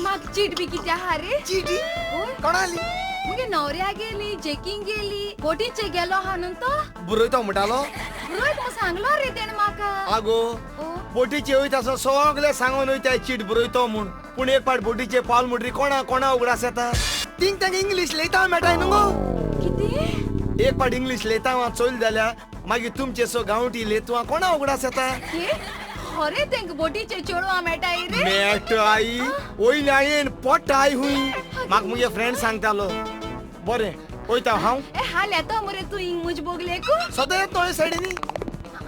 Speaker 2: म्हाका चीट बी कित्या आहा रे?
Speaker 6: चिटी कोणाली?
Speaker 2: मुगे न्हवऱ्या गेली, जेकींग गेली, बोटीचे गेलो आहा न्हू तो.
Speaker 6: बरयतो म्हणटालो?
Speaker 2: बरयत म्हूण सांगलो रे तेणें म्हाका.
Speaker 6: आगो बोटीचे वयता सगळे सांगून वयता चीट बरयतो म्हूण. पूण एक पाट बोटीचे पावल म्हणटरी कोणा कोणा उगडास येता. तिंग तांकां इंग्लीश लयता मेळटाय न्हू गो.
Speaker 2: कितें?
Speaker 6: एक पाट इंग्लीश लयता चोयलें जाल्यार मागीर तुमचे सो गांवठी लेतवा कोणा उगडास येता.
Speaker 2: खरें तेंका बोटीचे चेडवां मेळटाय रे?
Speaker 6: मेळटाय वयल्या येन पोटाय हुंय. म्हाका मुगे फ्रेंड सांगतालो. बरें वयता हांव.
Speaker 2: ए हाल येता मरे तूं हिंग मुज बोगलेकू?
Speaker 6: सदां येता न्हय सायडीनी.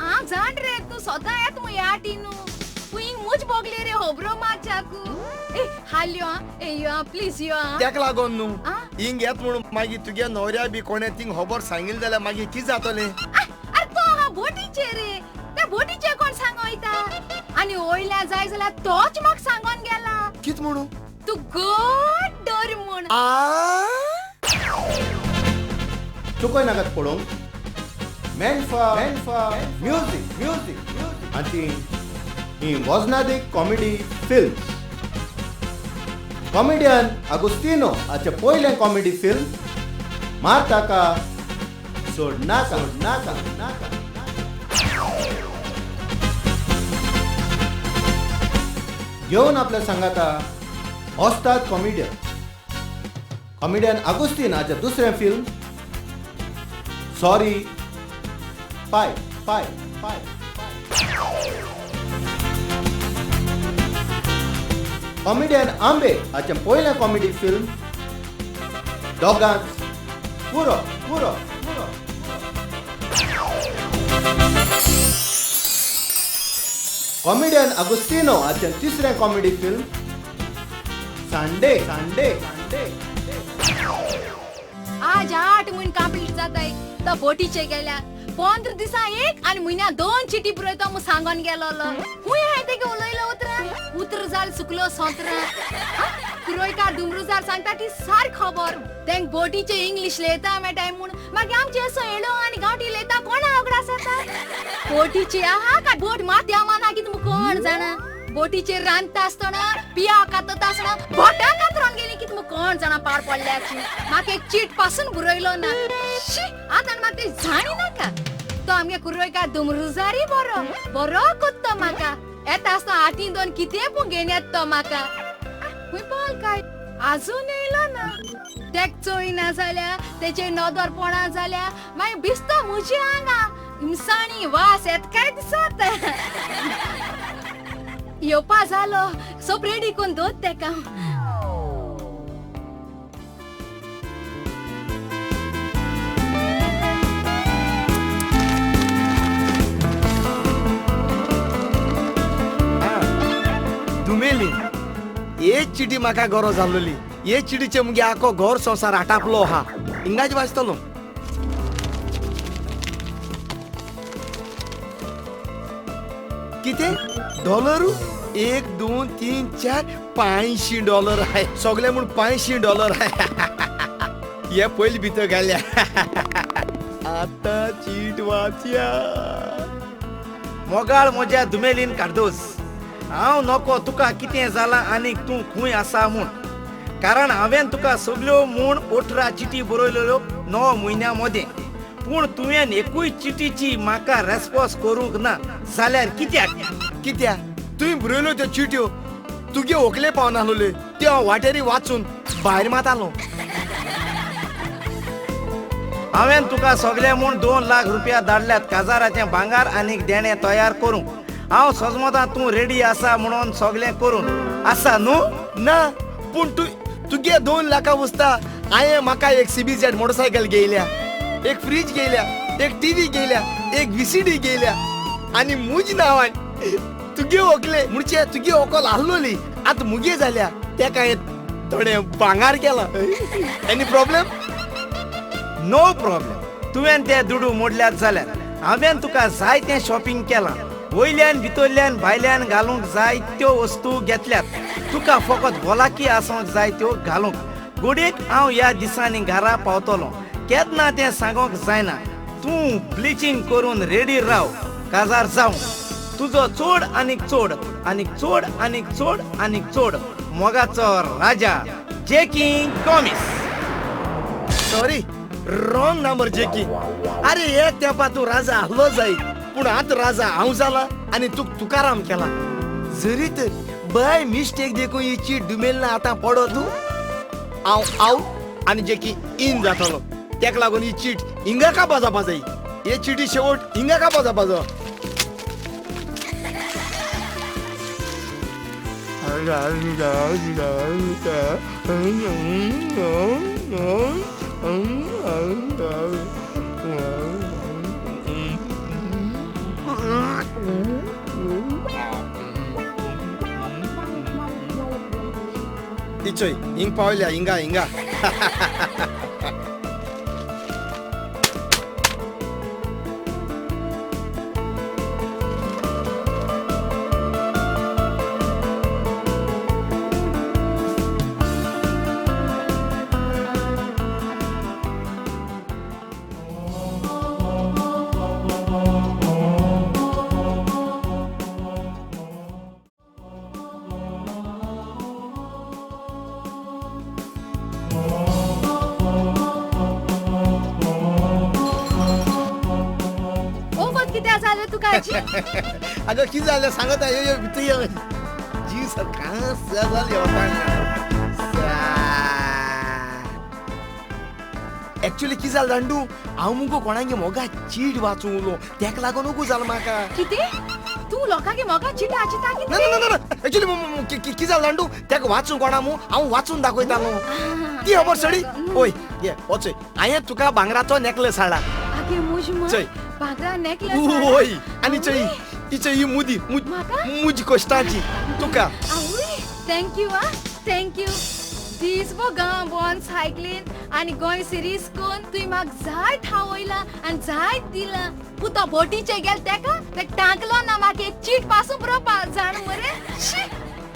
Speaker 2: आं हांव जाण रे तूं सदां येत मु ह्या टिनू तूं हिंग मुज भोगले रे होबरो मारच्याकू. ए हाल यो ए यो प्लीज यो.
Speaker 4: तेका लागोन न्हू हिंग येत म्हणून मागीर तुगे न्हवऱ्या बी कोणें थिंग खबर सांगिल्लें जाल्यार मागीर कितें जातलें?
Speaker 2: अरे तो हांगा बोटीचेर रे, त्या बोटीचेर कोण सांगो वयता? आनी वयल्या जाय जाल्यार तोच म्हाका सांगोन गेला.
Speaker 4: कितें म्हणून?
Speaker 2: तूं गोड डर म्हूण.
Speaker 6: चुकोय नाकात पळोवंक मेनफा म्युझिक म्युझिक आनी ही वजनादीक कॉमेडी फिल्म. कॉमेडियन आगुस्तिनो हाचें पयलें कॉमेडी फिल्म मार ताका सोड नाका नाका नाका. घेवन आपल्या सांगाता ओस्ताद कॉमेडियन कॉमेडियन आगुस्तीन हाचें दुसरें फिल्म सॉरी पाय पाय पाय. कॉमेडियन आंबे हाचें पयलें कॉमेडी फिल्म दोगांच पुरो पुरो पुरो. कॉमेडियन आगुस्तिनो हाचें तिसरें कॉमेडी फिल्म सांडे सांडे सांडे.
Speaker 2: आज 8 म्हयने कंप्लीट जाताय तो बोटीचे गेल्या. 15 दिसा एक आनी म्हयन्या 2 चिटी बरयतो म्हूण सांगोन गेलोलो. खूंय हांवें तेगे उलयलो उतरां उतर जाल सुकलो सोंतरां. कुरोयकार दुमरुजार सांगता ती सारकी खबर. तेंक बोटीचे इंग्लीश लयता मेळटाय म्हूण मागीर आमचे असो येळो आनी गांवठी लयता कोणा अवघड आसा? बोटीचे आहा काय बोट माथ्या माना कितें म्हूण कोण जाणा. बोटीचेर रांदता आसतना पिया कातता आसतना बोटां कातरोन गेली कितें म्हूण कोण जाणा पाड पडल्याची. म्हाका एक चीट पासून बरयलो ना. शी आतां म्हाका ते जाणी नाका. तो आमगे कुरोयकार दुमरुजारी बरो बरो कोत्तो म्हाका. येता आसतना हातीन दोन कितें पूण घेवन येता तो म्हाका. खूंय पावल काय आजून येयलो ना. तेक चोयना जाल्यार तेचे नदर पडना जाल्यार मागीर बिस्तो म्हजे आंगा हिमसाणी वास येता काय दिसत. येवपा जालो सोप रेडी करून दवर तेका.
Speaker 4: दुमेली हे चिटी म्हाका गरज आसलेली. हे चिटीचे मुगे आखो घर संवसार आटापलो आहा. हिंगाच वाचतलो. कितें डॉलर? 1 2 3 4 5 डॉलर आहे सगळे म्हूण 5 डॉलर आहे. हे पयलीं भितर घाल्या. आतां चीट वाचया.
Speaker 1: मोगाळ म्हज्या दुमेलीन कार्दोज, हांव नको तुका कितें जालां आनीक तूं खूंय आसा म्हूण, कारण हांवें तुका सगल्यो म्हूण 18 चिटी बरयल्यो 9 म्हयन्यां मदें, पूण तुवें एकूय चिटीची म्हाका रेस्पॉन्स करूंक ना जाल्यार कित्याक?
Speaker 4: कित्याक तुवें बरयल्यो त्यो चिट्यो तुगे व्हंकले पावनासल्यो, त्यो हांव वाटेरी वाचून भायर मारतालो.
Speaker 1: हांवें तुका सगळे म्हूण 2 लाख रुपया धाडल्यात काजाराचें भांगार आनीक देणें तयार करूंक. हांव सजमता तूं रेडी आसा म्हणून सगळें करून आसा न्हू?
Speaker 4: ना, पूण तूं तुगे 2 लाखां वस्ता हांवें म्हाका एक CBZ motorcycle घेयल्या, एक फ्रीज घेयल्या, एक टीव्ही घेयल्या, एक VCD घेयल्या आनी मुज नांवान तुगे व्हंकले म्हणचे तुगे व्हंकल आसलोली आतां मुगे जाल्या तेका हांवें थोडें भांगार केलां. Any problem?
Speaker 1: No problem. तुवें ते दुडू मोडल्यात जाल्यार हांवें तुका जाय तें शॉपिंग केलां. वयल्यान भितरल्यान भायल्यान घालूंक जाय त्यो वस्तू घेतल्यात. तुका फकत भलायकी आसूंक जाय त्यो घालूंक. घडयेक हांव ह्या दिसांनी घरा पावतलो, केन्ना तें सांगूंक जायना. तूं ब्लिचींग करून रेडी राव काजार जावं. तुजो चड आनीक चड आनीक चड आनीक चड आनीक चड मोगाचो राजा Jackie Gomes.
Speaker 4: Sorry, wrong number Jackie. अरे एक तेंपा तूं राजा आहलो जाय, पूण आतां राजा हांव जाला आनी तूं तुकाराम केला. जरी तर बाय मिस्टेक देखून ही चीट दुमेल ना आतां पडो तूं हांव आवट आनी जेकी इन जातलो. तेका लागून ही चीट हिंगा का बाजापा जाय. हे चिटी शेवट हिंगा का बाजापा जाय.
Speaker 6: इचोय हिंग पावल्या हिंगा हिंगा. अगं कितें जालें सांगता यो यो भितर यो. जी सर कांस जालें. एक्चुअली कितें जालें दांडू, हांव मुगो कोणागे मोगा चीट वाचूंक उलो, तेका लागून उगो जालो म्हाका.
Speaker 2: कितें तूं लोकांगे मोगा चीट वाचिता?
Speaker 6: ना ना ना ना, एक्चुअली कितें जालें दांडू, तेका वाचूंक कोणा मू हांव वाचून दाखयतालो ती खबर सडी. ओय ये वचय, हांवें तुका भांगराचो नेकलेस हाडला. चय
Speaker 2: भांगरा नेकलेस.
Speaker 6: ओय आनी चय तिचे ही मुदी मुजी कश्टाची तुका.
Speaker 2: Thank you ah, thank you. दीस बो गांव भोंवन सायकलीन आनी गोंय सिरीज करून तुवें म्हाका जाय थावयलां आनी जायत दिलां. पूण तो बोटीचे गेल तेका ते टांकलो ना म्हाका एक चीट पासून बरोवपा जाण मरे.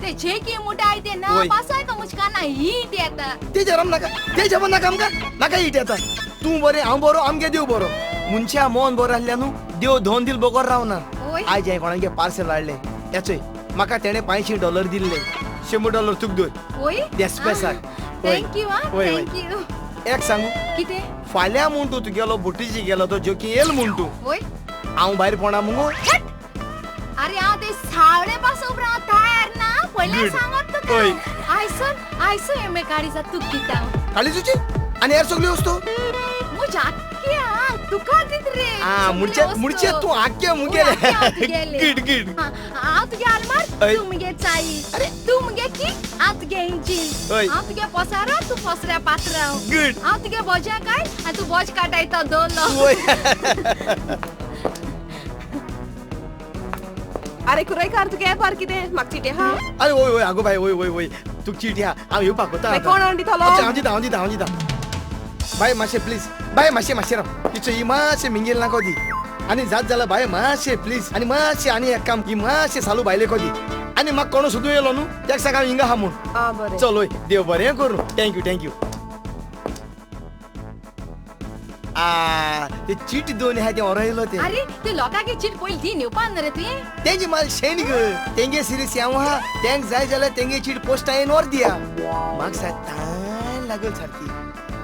Speaker 2: ते जेकी मुटाय ते ना पासून आयको म्हज्या काना हीट येता.
Speaker 6: तेजेर नाका, तेजेर नाका आमकां, नाका हीट येता. तूं बरें हांव बरो आमगे देव बरो. मनशा मन बरो आसल्या न्हू देव दोन दीस बगर रावना. आयज हांवें कोणागे पार्सल हाडलें, हेचय म्हाका तेणें $500 दिल्ले, $100 तुका दवर देस्पेसाक.
Speaker 2: Thank you ah, thank you.
Speaker 6: एक सांगू
Speaker 2: कितें?
Speaker 6: फाल्यां म्हूण तूं तुगेलो बोटीची गेलो तो जोकी येल म्हूण तूं हांव भायर पोणा मुगो.
Speaker 2: अरे हांव ते सावळे पासून हांव तयार ना, पयलें सांगत तुका. आयसर आयसर एम ए काळीजा तुका दिता.
Speaker 6: काळीजुची आनी हेर सगळ्यो वस्तू
Speaker 2: म्हज्या तुका दित रे.
Speaker 6: मुडचे मुडचे तूं आख्खे मुगेले. गिड गिड
Speaker 2: हांव तुगे आलमार, तूं मुगे चाई, तूं मुगे किक, हांव तुगे इंजीन, हांव तुगे पसारो, तूं पसऱ्या पात्रांव, हांव तुगे बोजा काय आनी तूं बोज काटाय तो दोलो.
Speaker 9: अरे कुरैकार तुगे एपार कितें म्हाका चिटी आहा?
Speaker 6: अरे वय वय आगो बाय वय वय वय तुका चिटी आहा, हांव येवपाक वता.
Speaker 9: कोण हाडून दितलो?
Speaker 6: हांव दिता हांव दिता हांव दिता. बाय मातशें प्लीज, बाय मातशें मातशें राव, तिचो ही मातशें मिंगेल नाका दी. आनी जात जाल्यार बाय मातशें प्लीज, आनी मातशें आनी एक काम, ही मातशें सालू बायले को दी. आनी म्हाका कोणू सोदूं येयलो न्हू तेका सांग हांव हिंगा आहा म्हूण. चल वय, देव बरें करूं. Thank you thank you. आ ते चीट दोन आहा तें ओरयलो तें.
Speaker 2: अरे ते लोकांगे चीट पयलीं दी न्हेवपा न्हू रे तुवें.
Speaker 6: तेंची माल शेण ग, तेंगे सिरीस हांव आहा, तेंक जाय जाल्यार तेंगे चीट पोस्टा येवन व्हर दिया. म्हाका सारकी तान लागल सारकी.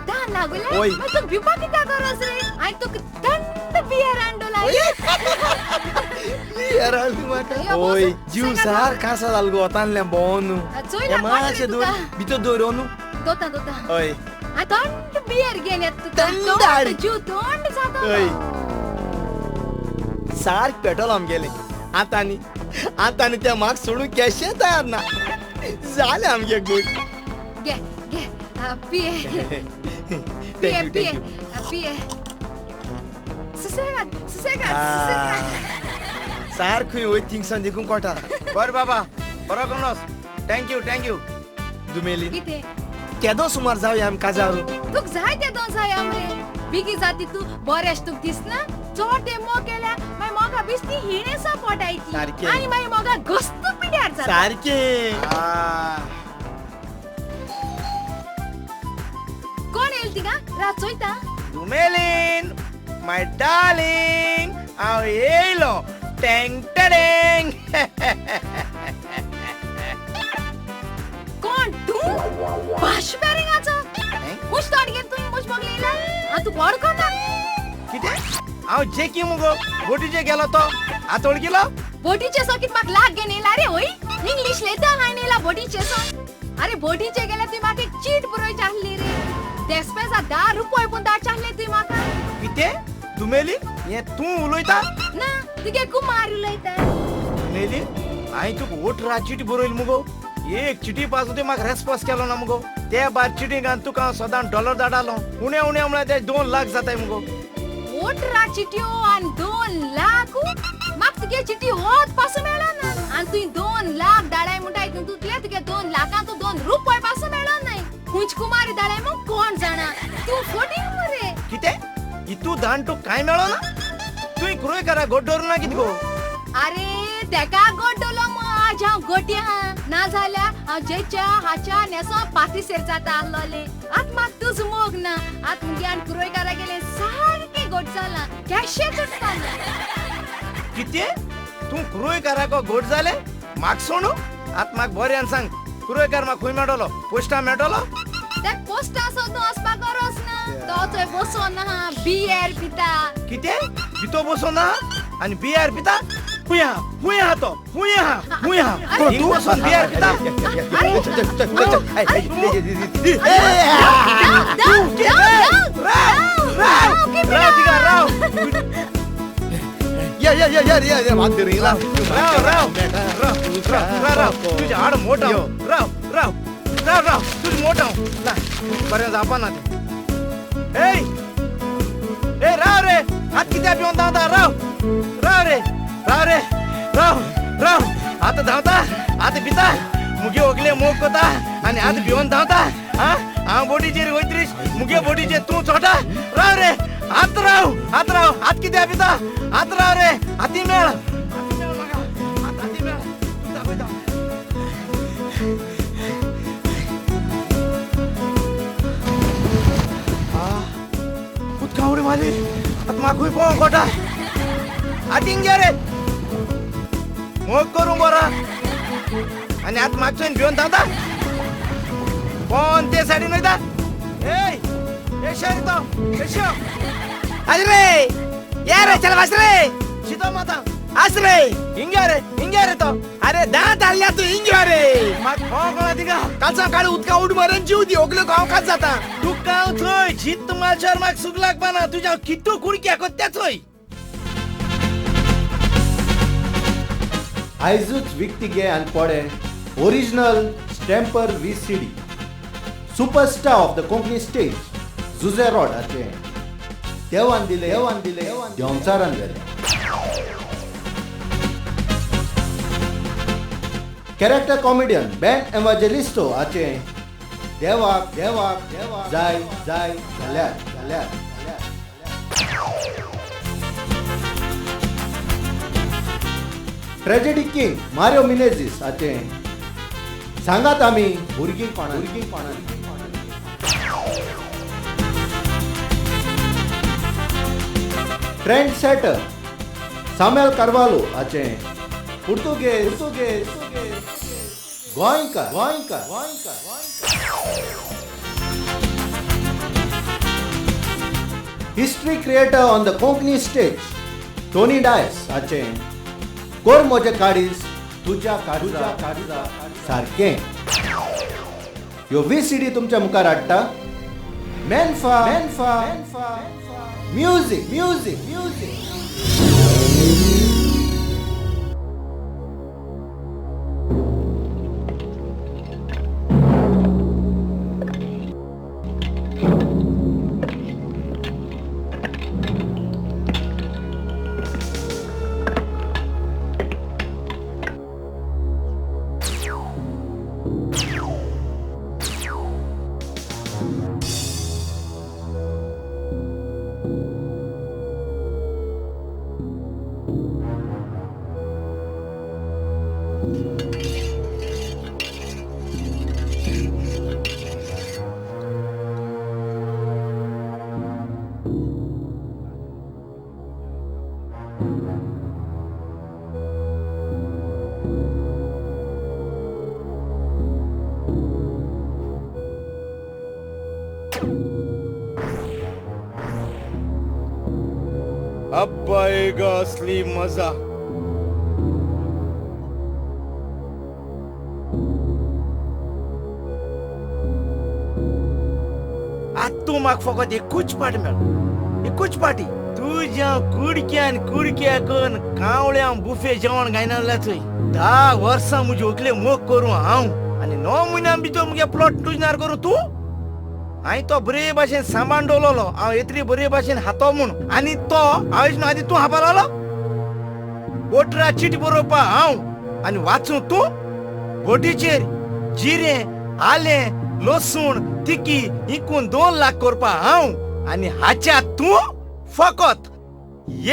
Speaker 2: तान लागले? मागीर तुका भिवपा कित्याक गरज रे? आनी तुका थंड बियर हाडून
Speaker 6: बियर हाडली म्हाका. ओय जीव सारको आसा जालो गो तानलें भोंवन. मातशें दवर भितर दवर न्हू.
Speaker 2: दोता दोता.
Speaker 6: हय
Speaker 2: थंड बियर घेवन येता तुका, जीव थंड जाता.
Speaker 6: सारकें पेटोल आमगेलें. आतां आनी आतां आनी तें म्हाका सोडूंक केशें तयार ना जालें आमगें गुड.
Speaker 2: घे घे पिये पिये पिये पिये. सुसेगाद सुसेगाद सुसेगाद.
Speaker 6: सारकें वय थिंगसान देखून कोटा.
Speaker 1: बरें बाबा, बरो करून. Thank you thank you.
Speaker 6: दुमेली केदो सुमार जावया आमी काजार.
Speaker 2: तुका जाय तेदो जाय आमरे. बेगी जाती तूं बरें तुका दिसना? चोड ते मोग केल्या मागीर मोगा बेश्टी हिणें सा पोटायती आनी मागीर मोगा घस्त पिड्यार जाता.
Speaker 6: सारकें.
Speaker 2: कोण येयल तिगा? रात चोयता.
Speaker 1: दुमेलीन माय डार्लिंग, हांव येयलो. Tang Tang.
Speaker 2: कोण तूं? भाश बेरिंगाचो मुज तोंड घेवन तुवें मुज मोगले येयला? आं तूं वळखना?
Speaker 1: कितें? हांव जेकी मुगो बोटीचेर गेलो तो आतां वळखिलो?
Speaker 2: बोटीचे सोकीत म्हाका लाग घेवन येयला रे. वय इंग्लीश लेता हांवें येयला बोटीचे सोन. अरे बोटीचे गेल्यार तुवें म्हाका एक चीट बरोवची आसली रे. देस्पेजा 10 रुपये पूण धाडचे आसले तुवें म्हाका.
Speaker 1: कितें दुमेली हें तूं उलयता?
Speaker 2: ना तुगे कुमार उलयता.
Speaker 1: दुमेली हांवें तुका 18 चिटी बरोयली मुगो, एक चिटी पासून तुवें म्हाका रेस्पोन्स केलो ना मुगो. ते बार चिटी घालून तुका हांव सदां डॉलर धाडालो, उणे उणे म्हळ्यार ते 2 लाख जाताय मुगो.
Speaker 2: 18 चिट्यो आनी 2 लाख? म्हाका तुगे चिटी वत पासून मेळना आनी तुवें 2 लाख धाडाय म्हणटा, हितून तुतले तुगे 2 लाखां तूं 2 रुपये पासून मेळना. कुमारी दाळे मग कोण जाणा तू फोटिंग मरे
Speaker 1: किते इतू दान तू काय मेळो ना तुई कुरोयकारा गोड दवरू ना कित गो
Speaker 2: अरे तेका गोड दवरलो मग आज हांव गोटी हा ना जाल्यार हांव जेच्या हाच्या नेसो पातीसेर जाता आसलोले आत म्हाका तुज मोग ना आत मुगे आनी कुरोयकारा गेले सारकें गोड जालां कशें तुटपा ना
Speaker 1: कितें तूं कुरोयकाराको गोड जालें म्हाका सोणू आत म्हाका बऱ्यान सांग कुरोयकार म्हाका खंय मेळटलो पोस्टा मेळटलो
Speaker 2: ते पोस्टा सोदून वचपाक गरज ना तो थंय बसोन ना बियर पिता
Speaker 1: कितें पितो बसोन ना आनी बियर पिता हुंय आहा हुंय आहा तो हुंय आहा हुंय आहा तूं बसोन बियर पिता राव तिगा राव
Speaker 4: या या या या या भात दे राव
Speaker 1: राव राव राव राव तुझ्या हाड मोठा राव राव राव राव तुझ मोठा ना बरें जावपा ना तें ए ए राव रे हात कित्याक पिवन धांवता राव राव रे राव रे राव राव आतां धांवता आतां पिता मुगे ओगले मोग कोता आनी आतां भिवन धांवता आं हांव बोटीचेर वयत्रीस मुगे बोटीचेर तूं चोटा राव रे आत राव आत राव हात कित्याक पिता आत राव रे हाती मेळ हाती मेळ म्हाका हाती मेळ तूं दाखयता उदका उडी मारली आतां म्हाका पळोवंक कोटा आतींग गे रे मोग करूं बरो आनी आतां म्हाका भिवन धांवता कोण ते सायडीन वयता ए तो एशो अरे ये रे चल बस रे शितो माता आस रे हिंगे रे हिंगे रे तो अरे दांत हाडल्या तूं हिंगे रे म्हाका कोण कोणा तिका
Speaker 4: कालचा काळ उदका उड मरण जीव दी ओगल्यो गांव काच जाता
Speaker 1: तूं गांव थंय जीत मालशार म्हाका सुख लागपा ना तुज्या कितू कुडक्या कोत्या थंय
Speaker 8: आयजूच विकती घे आनी पडे original stamper V C D superstar of the Konkani stage Jose Rod हाचे देवान दिले देवान दिले देंवचारान दिले कॅरेक्टर कॉमेडियन बेन एवाजेलिस्टो हाचे देवाक देवाक देवाक जाय जाय जाल्यार जाल्यार जाल्यार ट्रेजेडी किंग मारियो मिनेझीस हाचे सांगात आमी भुरगीं कोणा भुरगीं कोणा ट्रेंड सेटर सामेल कार्वालो हाचे पुर्तुगेज पुर्तुगेज गोंयकार गोंयकार गोंयकार history creator on the Konkani stage Tony Dias हाचे कोर म्हजे काडीस तुज्या काडीजा काडीजा सारकें ह्यो व्ही सी डी तुमच्या मुखार हाडटा मेनफा मेनफा मेनफा म्युझिक म्युझिक म्युझिक
Speaker 1: अब आएगा असली मजा। आज तूं म्हाका फकत एकूच पाटी मेळ, एकूच पाटी। तुज्या कुडक्यान कुडक्या करून कावळ्या बुफे जेवण घायना जाल्यार थंय 10 वर्सां म्हजी ओकले मोग करूं हांव आनी 9 म्हयन्यां भितर मुगे प्लॉट तुजनार करूं तूं। हांवें तो बरे भाशेन सांबाळून दवरलो, हांव येतरी बरे भाशेन हातो म्हूण, आनी तो हांवें आदी तूं हापालो बोटरा चीट बरोवपा हांव आनी वाचूं तूं। बोटीचेर जिरें आलें लसूण तिकी इकून 2 लाख करपा हांव आनी हाच्या तूं फकत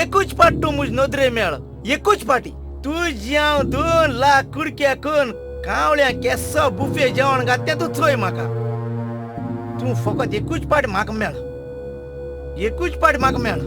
Speaker 1: एकूच पाट तूं मुज नदरे मेळ एकूच पाटी तुजी हांव 2 लाख कुडक्या करून कावळ्या केसो बुफे जेवण घातलें तूं चोय म्हाका. तूं फकत एकूच पाट म्हाका मेळ, एकूच पाट म्हाका मेळ.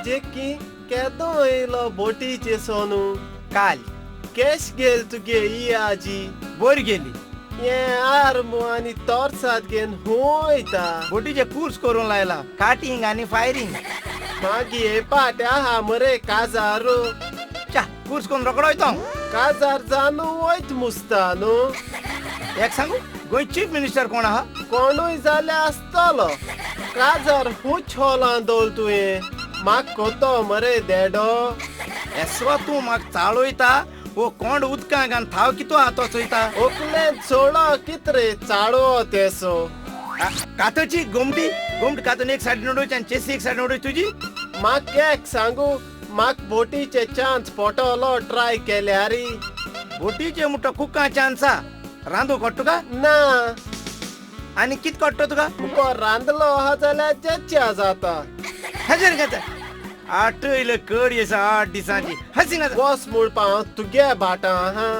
Speaker 8: जेकी केदो येयलो बोटीचे सोनू
Speaker 1: काल
Speaker 8: केश गेल तुगे ही आजी
Speaker 1: बोरी गेली
Speaker 8: ये आर्मो आनी तोरसाद घेवन वयता
Speaker 1: बोटीचे कोर्स करून लायला काटिंग आनी फायरिंग.
Speaker 8: मागीर हे पाट आहा मरे काजारू
Speaker 1: च्या कोर्स करून रोकडो वयता
Speaker 8: काजार जानू वयत मुसता न्हू.
Speaker 1: एक सांगू गोंय चीफ मिनिस्टर कोण आहा?
Speaker 8: कोणूय जाल्यार आसतलो. काजार हूच होलां दवल तुवें म्हाक कोतो मरे देडो
Speaker 1: एसवा तूं म्हाका चाळयता वो कोंड उदकां घान थाव कितो आहा तो चोयता
Speaker 8: ओकले चोडो कितरे चाळो तेसो
Speaker 1: कातची गोमटी गोमटी कातून एक सायडीन उडोवची आनी चेसी एक सायडीन उडोवची तुजी.
Speaker 8: म्हाक एक सांगू म्हाक बोटीचे चान्स पोटलो ट्राय केल्यारी.
Speaker 1: बोटीचे मुठो कुक्का चान्स आ रांदू कोट्ट तुका
Speaker 8: ना
Speaker 1: आनी कित कोट्टो तुका?
Speaker 8: मुको रांदलो आहा जाल्यार जेच्या जाता.
Speaker 1: हजर घेता आटयले कडी आसा 8 दिसांची हसिंग
Speaker 8: वस म्हणपा हांव तुगे बाटा आहा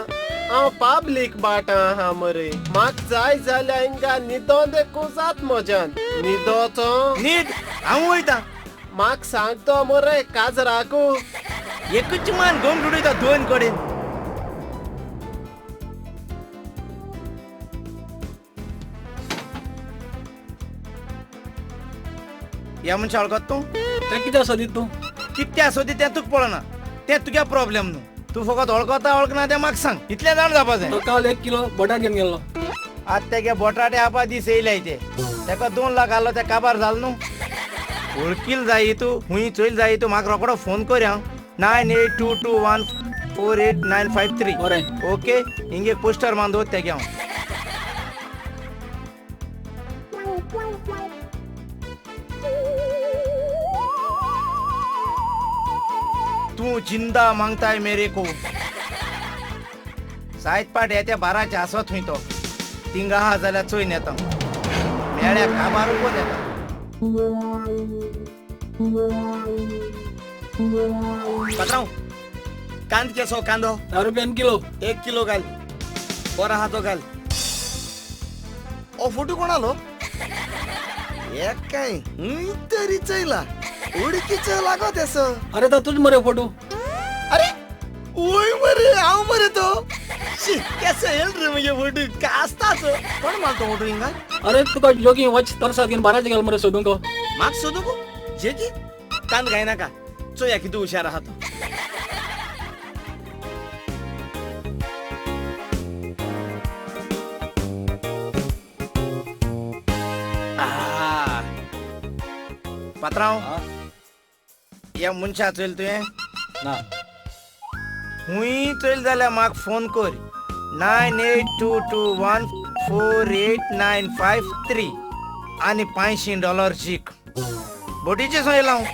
Speaker 8: हांव पाब्लीक बाटा आहा मरे. म्हाक जाय जाल्यार हिंगा न्हिदोन देखूं जात म्हज्यान न्हिदोचो
Speaker 1: न्हीद हांव वयता.
Speaker 8: म्हाक सांगतो मरे काजराकू
Speaker 1: एकूच मान गोम उडयता 2 कडेन. ह्या मनशा वळखत तूं?
Speaker 10: तें कितें सोदीत तूं?
Speaker 1: कितें सोदीत तें तुका पळना, तें तुगे प्रॉब्लेम न्हू. तूं फकत वळखता वळखना तें म्हाका सांग, इतलें जाण जावपा जाय.
Speaker 10: तो काल 1 किलो बटाट घेवन गेल्लो.
Speaker 1: आतां तेगे बटाटे आपा दीस येयल्याय ते तेका 2 लाख आहलो ते काबार जालो न्हू. वळखील जाय तूं हुंय चोयल जाय तूं म्हाका रोकडो फोन कर. हांव 9822148953.
Speaker 10: बरें
Speaker 1: ओके हिंगे पोस्टर मान दवर तेगे हांव. तू जिंदा मांगताय मेरे को. सायत पाट येते 12चे आसत हुंय तो तिंगा आहा जाल्यार चोयन येता मेळ्या काबार उबोन येता.
Speaker 4: पात्रांव कांद केसो कांदो
Speaker 10: 10 रुपयान किलो.
Speaker 4: 1 किलो घाल बरो आहा तो घाल. ओ फोटो कोणालो? एक काय हुंय तरी चोयला उडकीचो लागो तेसो.
Speaker 10: अरे तो तुज मरे फोटो.
Speaker 4: अरे ओय मरे हांव मरे तो शी केसो येल रे मुगे फोटो कास्ताचो. कोण मारतो फोटो हिंगा?
Speaker 10: अरे तुका जोगी वच तरसाद घेवन 12 गेल मरे सोदूंक.
Speaker 4: म्हाका सोदूंक जेकी कांद घायनाका चोया कितू हुशार आहा तो.
Speaker 1: पात्रांव ह्या मनशा चोयल तुवें?
Speaker 10: ना.
Speaker 1: हुंय चोयल जाल्यार म्हाका फोन कर 9822148953 आनी $500 शीक. बोटीचे चोयला हांव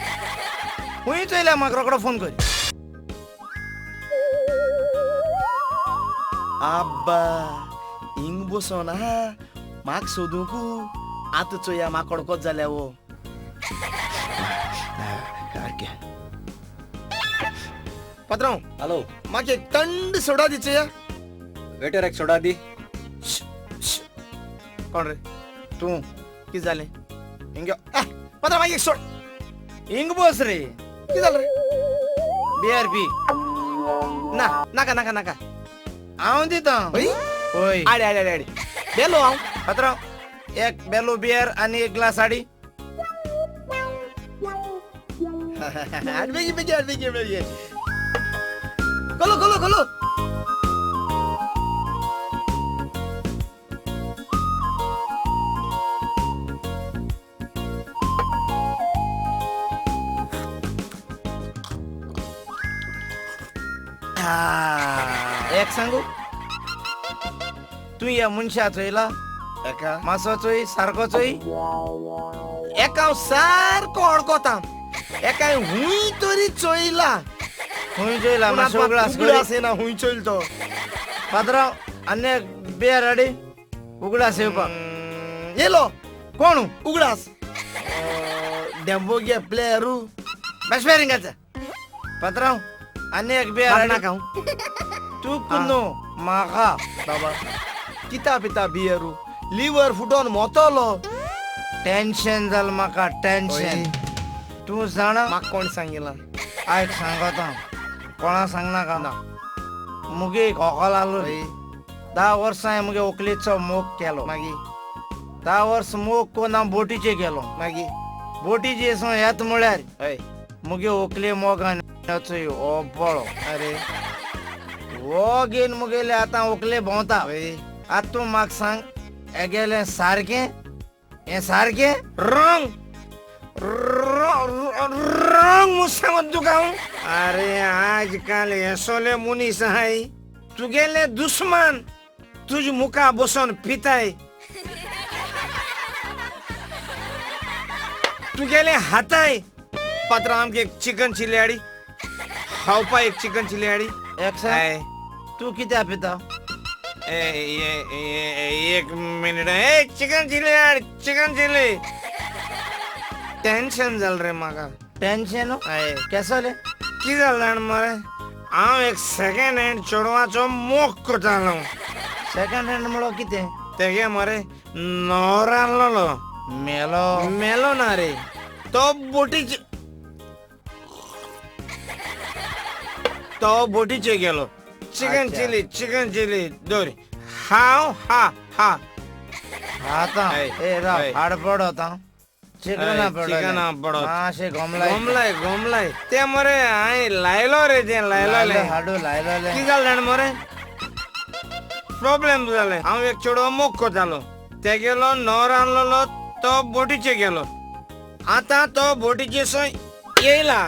Speaker 1: हुंय चोयल्या म्हाका रोकडो फोन कर.
Speaker 4: आब्बा हिंग बसोन आहा म्हाका सोदूंक. आतां चोया म्हाका कडकोत जाल्या वो. पात्रांव
Speaker 10: हॅलो
Speaker 4: म्हाका एक थंड सोडा दी चोया.
Speaker 10: वेटर एक सोडा दी.
Speaker 1: कोण रे तूं?
Speaker 4: कितें जालें हिंग पात्रांव म्हाका एक सोड.
Speaker 1: हिंग बस रे.
Speaker 4: कितें जालें रे?
Speaker 1: बियर पी.
Speaker 4: ना नाका नाका नाका
Speaker 1: हांव दिता. हय
Speaker 4: आडे आडे आडे बेलो हांव.
Speaker 1: पात्रांव एक बेलो बियर आनी 1 ग्लास आडी.
Speaker 4: बेगी बेगी बेगी बेगी खोलो खोलो खोलो.
Speaker 1: एक सांगू तूं ह्या मनशा चोयला
Speaker 4: एका
Speaker 1: मासो चोय सारको चोय
Speaker 4: एका हांव सारको वळखता एका हुंय तरी चोयला
Speaker 1: हुंय चोयला मातसो उगडास
Speaker 4: उगडास येना हुंय चोयल तो
Speaker 1: पात्रांव आनी एक बियर हाडी उगडास येवपाक
Speaker 4: येलो
Speaker 1: कोण
Speaker 4: उगडास डेम्बो गे प्लेयरू
Speaker 1: बस पात्रांव आनी एक बियर हाडी
Speaker 4: नाका
Speaker 1: तूं न्हू म्हाका
Speaker 4: बाबा किता पिता बियरू लिवर फुटोन मोतलो
Speaker 1: टेन्शन जालें म्हाका टेन्शन तूं जाणा
Speaker 4: म्हाका कोण सांगिला
Speaker 1: आयक सांगता कोणा सांगनाका
Speaker 4: ना
Speaker 1: मुगे एक होकल आलो रे 10 वर्सां हांवें मुगे व्हंकलेचो मोग केलो
Speaker 4: मागीर
Speaker 1: 10 वर्स मोग कोन्न हांव बोटीचेर गेलो
Speaker 4: मागीर
Speaker 1: बोटीचेर सावन येता म्हळ्यार
Speaker 4: हय
Speaker 1: मुगे व्हंकले मोगान चोय ओबळो
Speaker 4: अरे
Speaker 1: हो घेवन मुगेले आतां व्हंकले भोंवता आतां तूं म्हाका सांग हेगेलें सारकें हें सारकें
Speaker 4: रॉंग रॉंग म्हूण सांगत तुका हांव अरे आजकाल हेसोले मनीस आहाय तुगेले दुस्मान तुज मुखा बसोन पिताय तुगेले हाताय पात्रांव आमगे एक चिकन चिली हाडी खावपा एक चिकन चिली हाडी
Speaker 1: एक सांग तूं कित्याक पिता
Speaker 4: एक मिनिट ए चिकन चिली हाड चिकन चिली टेन्शन जालें रे म्हाका
Speaker 1: टेन्शन केसोलें
Speaker 4: कितें जालें जाण मरे हांव एक सेकेंड हँड चेडवाचो मोग करतालो
Speaker 1: सेकेंड हँड म्हणलो कितें
Speaker 4: तेगे मरे न्हवरो आहलोलो
Speaker 1: मेलो
Speaker 4: मेलो ना रे तो बोटीचे तो बोटीचे गेलो चिकन चिली चिकन चिली दोरी हांव हा हा
Speaker 1: आतां ए राव हाड पडत आं चिकना
Speaker 4: चिकना पडत
Speaker 1: मातशें गोमलाय
Speaker 4: गोमलाय गोमलाय तें मरे हांवें लायलो रे तें लायलोलें
Speaker 1: हाडू लायलोलें
Speaker 4: कितें जालें जाण मरे प्रॉब्लेम जालें हांव एक चेडो मोग करतालो तेगेलो न्हवरो आहलोलो तो बोटीचेर गेलो आतां तो बोटीचेर सो येयला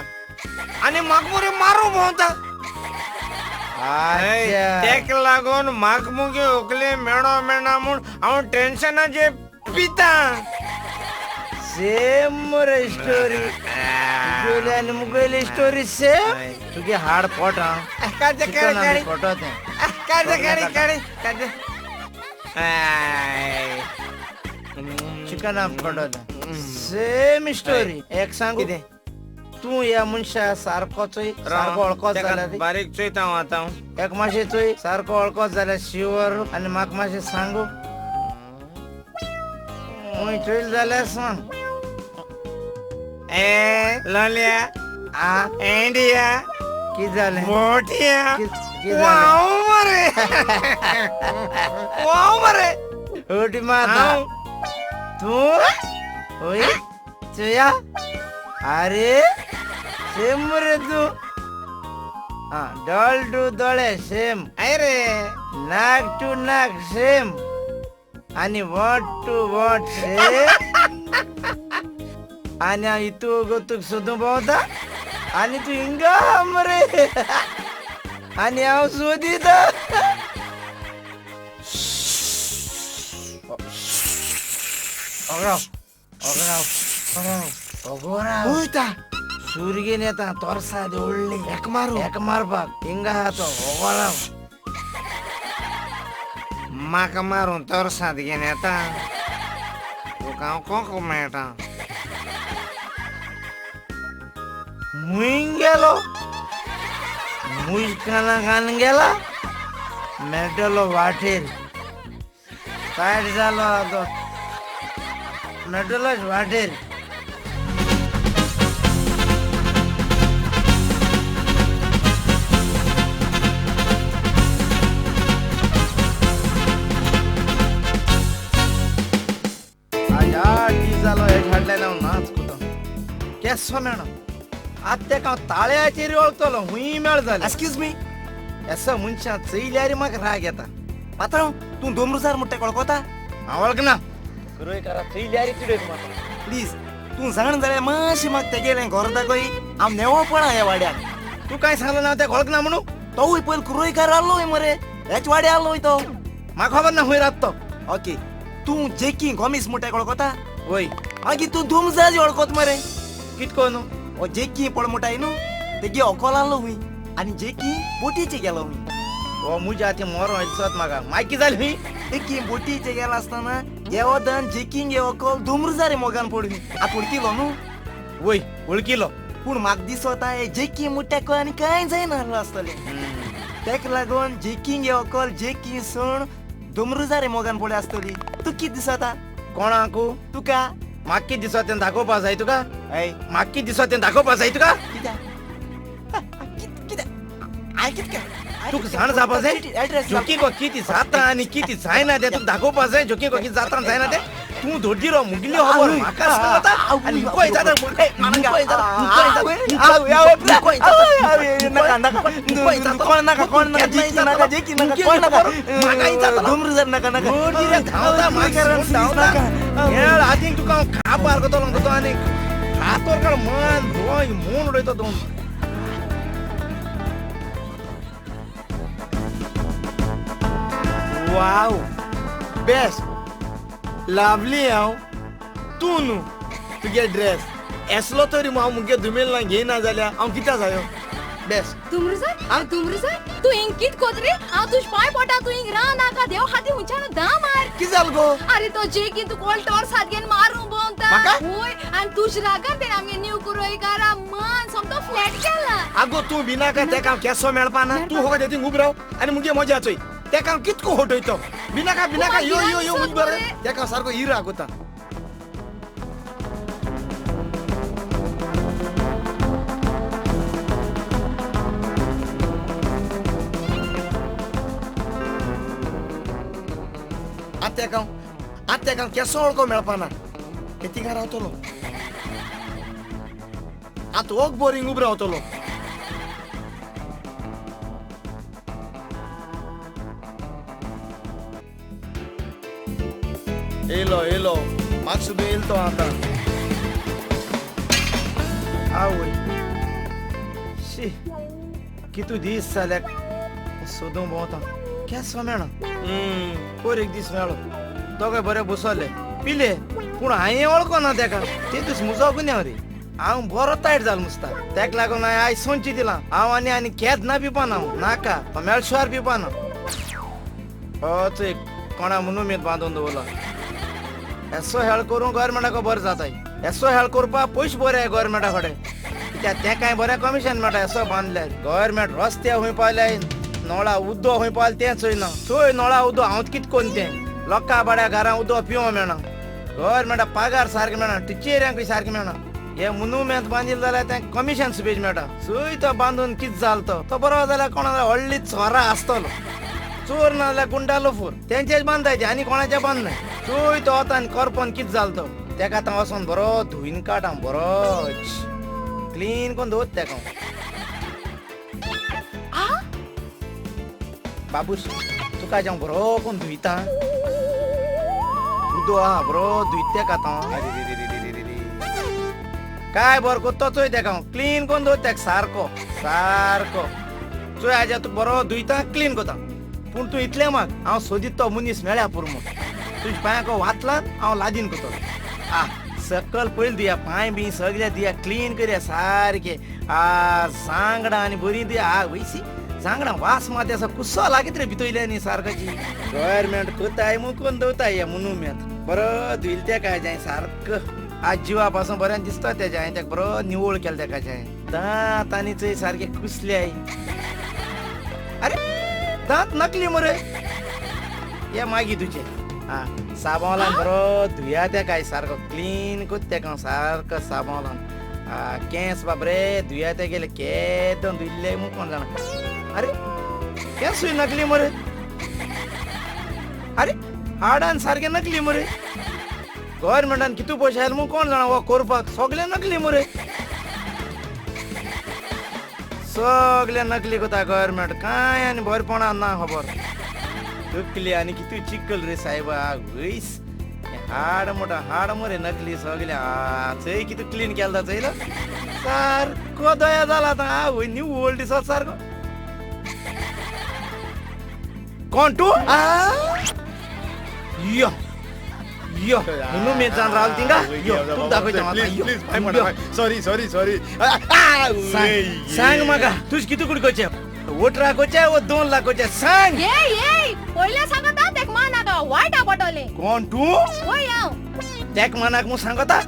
Speaker 4: आनी म्हाका मरे मारूंक भोंवता तेका लागून म्हाका मुगे व्हंकले मेळो मेळना म्हूण हांव टेन्शनाचेर पिता
Speaker 1: सेम मरे स्टोरी तुगेली आनी मुगेली स्टोरी सेम तुगे हाड पोट आं फोटो तें चिकना फोटो तें सेम स्टोरी एक सांगू तूं ह्या मनशा सारको चोय सारको वळखत जाल्यार
Speaker 4: बारीक चोयता हांव आतां
Speaker 1: एक मातशें चोय सारको वळखत जाल्यार शिवर आनी म्हाका मातशें सांगू खूंय चोयल जाल्यार सांग
Speaker 4: ए लोलिया आ इंडिया
Speaker 1: कितें जालें
Speaker 4: बोटिया वाव मरे वाव मरे
Speaker 1: उडी मारता तूं ओय चोया अरे सेम रे तूं हाँ डोल टू दोळे सेम
Speaker 4: अरे
Speaker 1: नाक टू नाक सेम आनी what to what same आनी हांव इतू गो तुका सोदूंक भोंवता आनी तूं हिंगा मरे आनी हांव सोदिता अगराव अगराव अगराव
Speaker 4: वयता
Speaker 1: सुरगेन येता तोरसा व्हडली
Speaker 4: एक मारू
Speaker 1: एक मारपाक हिंगा आहा तो ओगराव
Speaker 4: म्हाका मारून तोरसाद घेवन येता तुका हांव कोंक मेळटा
Speaker 1: मुईन गेलो मुजकाना घालून गेला मेळटलो वाटेर तायट जालो आतां मेळटलोच वाटेर जालो हें हाडलें हांव नाच कुतो केसो मेळना आतां तेका हांव ताळ्याचेर वळखतलो हुंय मेळ जालें
Speaker 4: एक्सक्यूज मी
Speaker 1: एसो मनशां चयल्यार म्हाका राग येता
Speaker 4: पात्रांव तूं दोमरुजार म्हणटा वळखता
Speaker 1: हांव वळखना कुरयकारा चयल्यार चिडयता म्हाका
Speaker 4: प्लीज तूं जाण जाल्यार मातशें म्हाका तेगेलें घर दाखय हांव नेवो पळा ह्या वाड्याक
Speaker 1: तूं कांय सांगलो ना तेका वळखना म्हणून
Speaker 11: तोवूय पयल कुरोयकार आसलोय मरे, हेच वाड्या आसलोय तो.
Speaker 6: म्हाका खबर ना खंय रावता तो.
Speaker 11: ओके, तूं जेकी गोमीस म्हणटा वळखता?
Speaker 6: वय.
Speaker 11: मागीर तूं धुमजाज वळखत मरे.
Speaker 6: कित कोन?
Speaker 11: ओ जेकी पळ म्हणटाय न्हू, तेगे अकोल आसलो हुंय आनी जेकी बोटीचे गेलो हुंय.
Speaker 6: ओ मुज्या आतां मरो दिसत म्हाका. मागीर कितें जालें?
Speaker 11: तेकी बोटीचे गेलो आसतना येवदान जेकींग हे अकोल धुमरुजा रे मोगान पडून. आतां वळखिलो न्हू?
Speaker 6: वय वळखिलो.
Speaker 11: पूण म्हाका दिसता हे जेकी म्हणटा आनी कांय जायना आसतलें. तेका लागून जेकींग हे अकोल जेकी सोण धुमरुजा रे मोगान पडल्या आसतली. तूं कितें दिसता?
Speaker 6: कोणाकू?
Speaker 11: तुका.
Speaker 6: म्हाका कितें दिसता तें दाखोवपा जाय तुका?
Speaker 11: हय.
Speaker 6: म्हाका कितें दिसता तें दाखोवपा जाय तुका?
Speaker 11: कित्याक? कित्याक? हांवें कितें केलें?
Speaker 6: तुका जाण जावपा जाय जोकी गो कितें जाता आनी कितें जायना तें तुका दाखोवपा जाय. जोकी गो कितें जाता जायना तें तूं धोडगिरो मुगली खबर म्हाका सांगता आनी मुको येता मुको येता आदीं तुका हांव खापार करतलो तो आनी हातोर काड मन धोय म्हूण उडयता तूं.
Speaker 8: वाव, बेस्ट लाभली हांव. तूं न्हू तुगे ड्रेस एसलो तरी हांव मुगे दुमेल ना घेयना जाल्यार हांव कित्याक जायो? बेस्ट.
Speaker 2: तुमरुजा तुमरुजा तूं हिंग कित कोत रे? हांव तुज पांय पडटा, तूं हिंग राव नाका. देव खातीर हुंच्यान दा मार.
Speaker 8: कितें जालें गो?
Speaker 2: आरे तो जेकी तूं कोण टॉर्स हात घेवन मारूंक भोंवता. वय, आनी तुज रागान तेणें आमगे न्यू कुरोयकारा मन सोमतो फ्लॅट केला.
Speaker 8: आगो तूं भिनाका, तेका हांव केसो मेळपा ना. तूं हो तेतून उब राव आनी मुगे मजा चोय. तेका हांव कितको हटयतो. बिनाका बिनाका यो यो यो मुज बरें. तेका सारको इरा कोता. आतां हांव तेका केसो वळखो मेळपा ना. ते थिंगा रावतलो आतां, ओक बोरींग उब रावतलो. येयलो येयलो म्हाका सुद्दां येयलो तो आतां.
Speaker 6: आवय शी, कितू दीस जाले सोदूंक भोंवता, केसो मेळना. पयर एक दीस मेळ्ळो, दोगांय बरे बसले पिले, पूण हांवें वळखना तेका. ते दीस मुजो गुन्यांव रे, हांव बरो तायट जालो मुसता. तेका लागून हांवें आयज सोंची दिलां. हांव आनी आनी केद ना पिवपाना, नाका मेळशार पिवपाना. चोय कोणा म्हणून उमेद बांदून दवरला. एसो हेळ करूं गव्हर्मेंटाक बरें जाताय. एसो हेळ करपाक पयशे बरे गव्हर्मेंटा कडेन, कित्याक तें कांय बरें कमिशन मेळटा. एसो बांदल्यार गव्हर्मेंट रस्ते खंय पावल्याय, नळा उदक खंय पावलें तें चोयना. चोय नळा उदक हांव कितें करून तें लोकां बाड्या घरां उदक पिवंक मेळना. गव्हर्मेंटा पगार सारकें मेळना, टिचेऱ्यांकूय सारकें मेळना. हे मुनुमेंत बांदिल्लें जाल्यार तें कमिशन सुबेज मेळटा. चोय तो बांदून कितें जालो तो, तो बरो जाल्यार कोणा व्हडली चोरां आसतलो. चोर ना जाल्यार गुंडा लोफोर तेंचेच बांदायचे आनी कोणाचे बांदनाय. चोय तो वता आनी करपोन कितें जालो तो, तेका आतां वचोन बरो धुयन काड हांव, बरो क्लीन करून दवर तेका. बाबूश तुका हांव बरो करून धुयता, उदो आहा बरो धुयता तेका आतां. काय बरो कोत्तो चोय तेका हांव क्लीन करून दवर तेका सारको सारको. चोय आज्या तुका बरो धुयता क्लीन कोता, पूण तूं इतलें माग हांव सोदीत तो मनीस मेळ्या पुरो म्हूण. तुज्या पांयाक वातलान हांव लादीन करतलो. आ सकल पयलीं दिया, पांय बी सगळे दिया क्लीन करया सारके. आ सांगडां आनी बरी दिया. आ वयसी सांगडां वास मात आसा कुसो लागीत रे भितयल्या न्ही सारकाची. गव्हर्मेंट कोताय म्हूण कोन्न दवरता हे मुनुमेंत. बरो धुयलें तेका हाजें सारको. आज जिवा पासून बरें दिसता तेजें. हांवें तेका बरो निवळ केलें तेका हाजें. दांत आनी चोय सारके कुसल्याय. अरे दांत नकली मरे हे मागीर तुजे. आं साबण लावन बरो धुया तेका सारको क्लीन कोत तेका सारको साबण लावन. केंस बाबरे धुया ते गेले केदोन धुयल्ले म्हूण कोण जाणा. अरे केंसूय नकली मरे. अरे हाडान सारके नकली मरे. गव्हर्मेंटान कितू पयशे आयले म्हूण कोण जाणा हो करपाक. सगळे नकली मरे, सगळे नकली कोता गव्हर्मेंट. कांय आनी बरेपणा ना खबर. तकली आनी कितू चिकल रे सायबा. वयस हाड मोठा हाड मरे नकली सगळे. चोय कितू क्लीन केला चोयलो सारको दया जाला आतां. वय निवळ दिसत सारको. कोण तूं? यो यो म्हणून मी जाण रावल तिंगा. यो तूं दाखयता.
Speaker 4: प्लीज भाई म्हणा. Sorry sorry sorry.
Speaker 6: सांग म्हाका तुज कितू कुडकोचे? 18 कोचे वो 2 लाख कोचे? सांग.
Speaker 2: ये ये पयले सांगता तेक मानाक वायट पडले.
Speaker 6: कोण तूं?
Speaker 2: वय हांव.
Speaker 6: तेक मानाक मु सांगता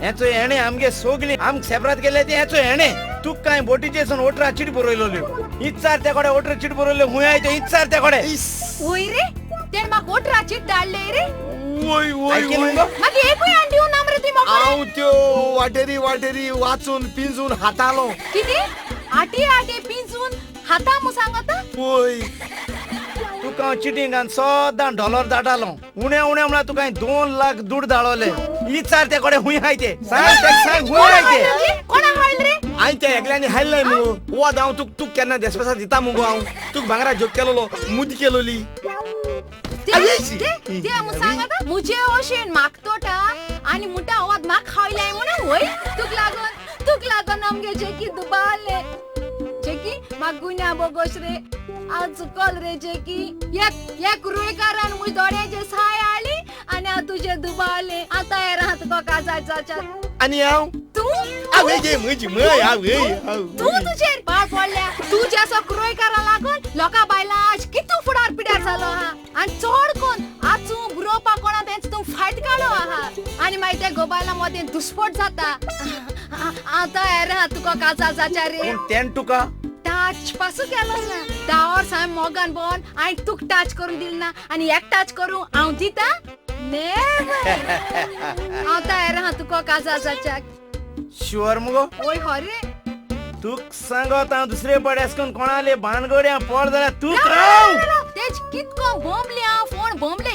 Speaker 6: हेचो हेणे आमगे सोगली आम सेपरात गेले ते हेचो हेणे. तू काय बोटीचे सन 18 चीट बरयलोल्यो. इचार त्या कडे 18 चीट बरयल्यो. हुंय आयते इचार त्या कडे.
Speaker 2: वय रे तेण म्हाका 18 चीट धाडले रे.
Speaker 4: वय वय वय.
Speaker 2: मागीर एकूय आनी दिवन ना मरे तुवें म्हाका.
Speaker 4: हांव त्यो वाटेरी वाटेरी वाचून पिंजून हातालो.
Speaker 2: कितें? आटी आटी पिंजून हाता मु सांगता?
Speaker 4: वय.
Speaker 6: तुका हांव चिटिंगान सदां डॉलर धाडालो. उणे उणे म्हळ्यार तुका 2 लाख दूड धाडवले. इचार त्या कडे हुंय आय ते. सांग तेक सांग हुंय आय ते.
Speaker 2: कोणा हाडले रे?
Speaker 4: हांवें त्या एकल्यांनी हाडले मुगो. वाद हांव तुक तुक केन्ना देसपेसा दिता मुगो. हांव तुक भांगरा जोक केलोलो मुदी केलोली.
Speaker 2: ते मु सांगता मुजे ओशेन मागतोटा आनी मुटा आवाज म्हाका खावयलाय म्हणून. वय तुक लागून तुक लागून आमगे जेकी दुबावले. जेकी म्हाका गुन्या बोगोश रे. हांव चुकल रे जेकी. एक कुरवेकारान म्हज्या दोळ्यांचेर साय हाडली आनी हांव तुजे दुबावले. हांव तयार आहा तुका काजार जावच्याक.
Speaker 4: आनी हांव
Speaker 2: तूं
Speaker 4: आवय गे म्हजी मय आवय.
Speaker 2: तूं तुजेर पाड पडल्या. तुज्या असो कुरवेकारा लागून लोकां बायलां आज कितू फुडार पिड्यार जालो आहा. आनी चड कोन आचू बरोवपाक कोणा तेंच तूं फायट काडो आहा. आनी मागीर ते गोबायलां मदें दुस्फोट जाता. हांव तयार आहा तुका काजार जावच्या रे.
Speaker 6: तेण तुका
Speaker 2: टच पासून केलो ना. 10 वर्सां हांवें मोगान भोवन हांवें तुका टच करून दिल ना आनी एक टच करूं हांव दिता? नेवर. हांव तयार आहा तुका काजार जावच्याक.
Speaker 6: शुअर मुगो?
Speaker 2: वय हरे.
Speaker 6: तुक सांगत हांव दुसरे पाडे आसकून कोणाले भानगड्यां पड जाल्यार तूं राव.
Speaker 2: तेज कितको बोंबले हांव फोन बोंबले.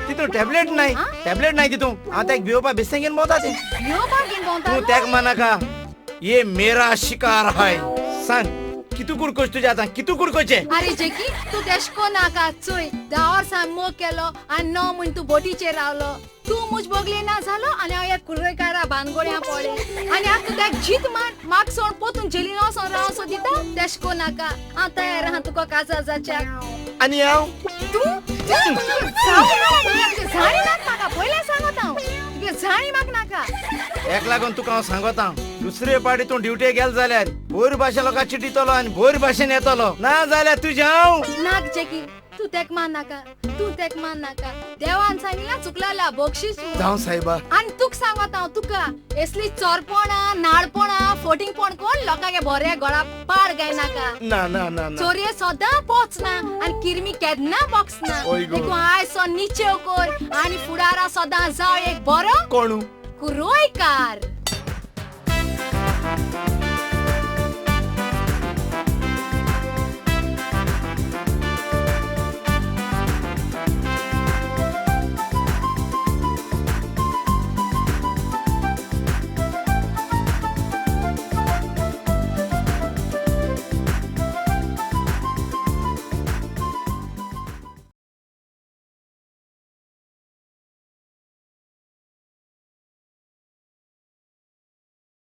Speaker 6: तितून टॅबलेट नाही. टॅबलेट नाही तितून. हांव तेक भिवपा बेस्तें घेवन भोंवता ते.
Speaker 2: भिवपा घेवन भोंवता?
Speaker 6: तूं तेक मानाका. ये मेरा शिकार है. सांग कितू कुडकोच तुझ्या आतां कितू कुडकोचे?
Speaker 2: अरे जेकी तूं तेशको नाका. चोय 10 वर्सां मोग केलो आनी 9 म्हयने तूं बोटीचेर रावलो. तूं मुज बोगले ना जालो आनी हांव ह्या कुर्रेकारा भानगोड्यां पडले. आनी आतां तूं तेक जीत मान म्हाका सोड पोतून जेलीन वचोन राव सो दिता? तेशको नाका. हांव तयार आहा तुका काजार जावच्याक.
Speaker 4: आनी हांव
Speaker 2: तूं जाणी नाका म्हाका. पयलें सांगता हांव तुगे जाणी म्हाका नाका.
Speaker 6: एक लागून तुका हांव सांगता दुसरे पाटी तूं ड्युटे गेल जाल्यार बोर भाशे लोकां चिटितलो आनी बोर भाशेन येतलो. ना जाल्यार तुजें हांव
Speaker 2: नाक. जेकी तूं तेक मान नाका. तूं तेक मान नाका. देवान सांगिल्ला चुकलाला बक्षीस.
Speaker 4: जावं साहेबा.
Speaker 2: आनी तुका सांगता हांव तुका असली चोरपणां नाडपणां फोटिंगपण कोण लोकांगे बरे गोळा पाड गाय नाका.
Speaker 4: ना ना ना.
Speaker 2: चोरये सदां पोचना आनी किरमी केन्ना बॉक्सना. देखून आयज सो निचेव कर आनी फुडारा सदां जाव एक बरो
Speaker 4: कोणू
Speaker 2: कुरोयकार.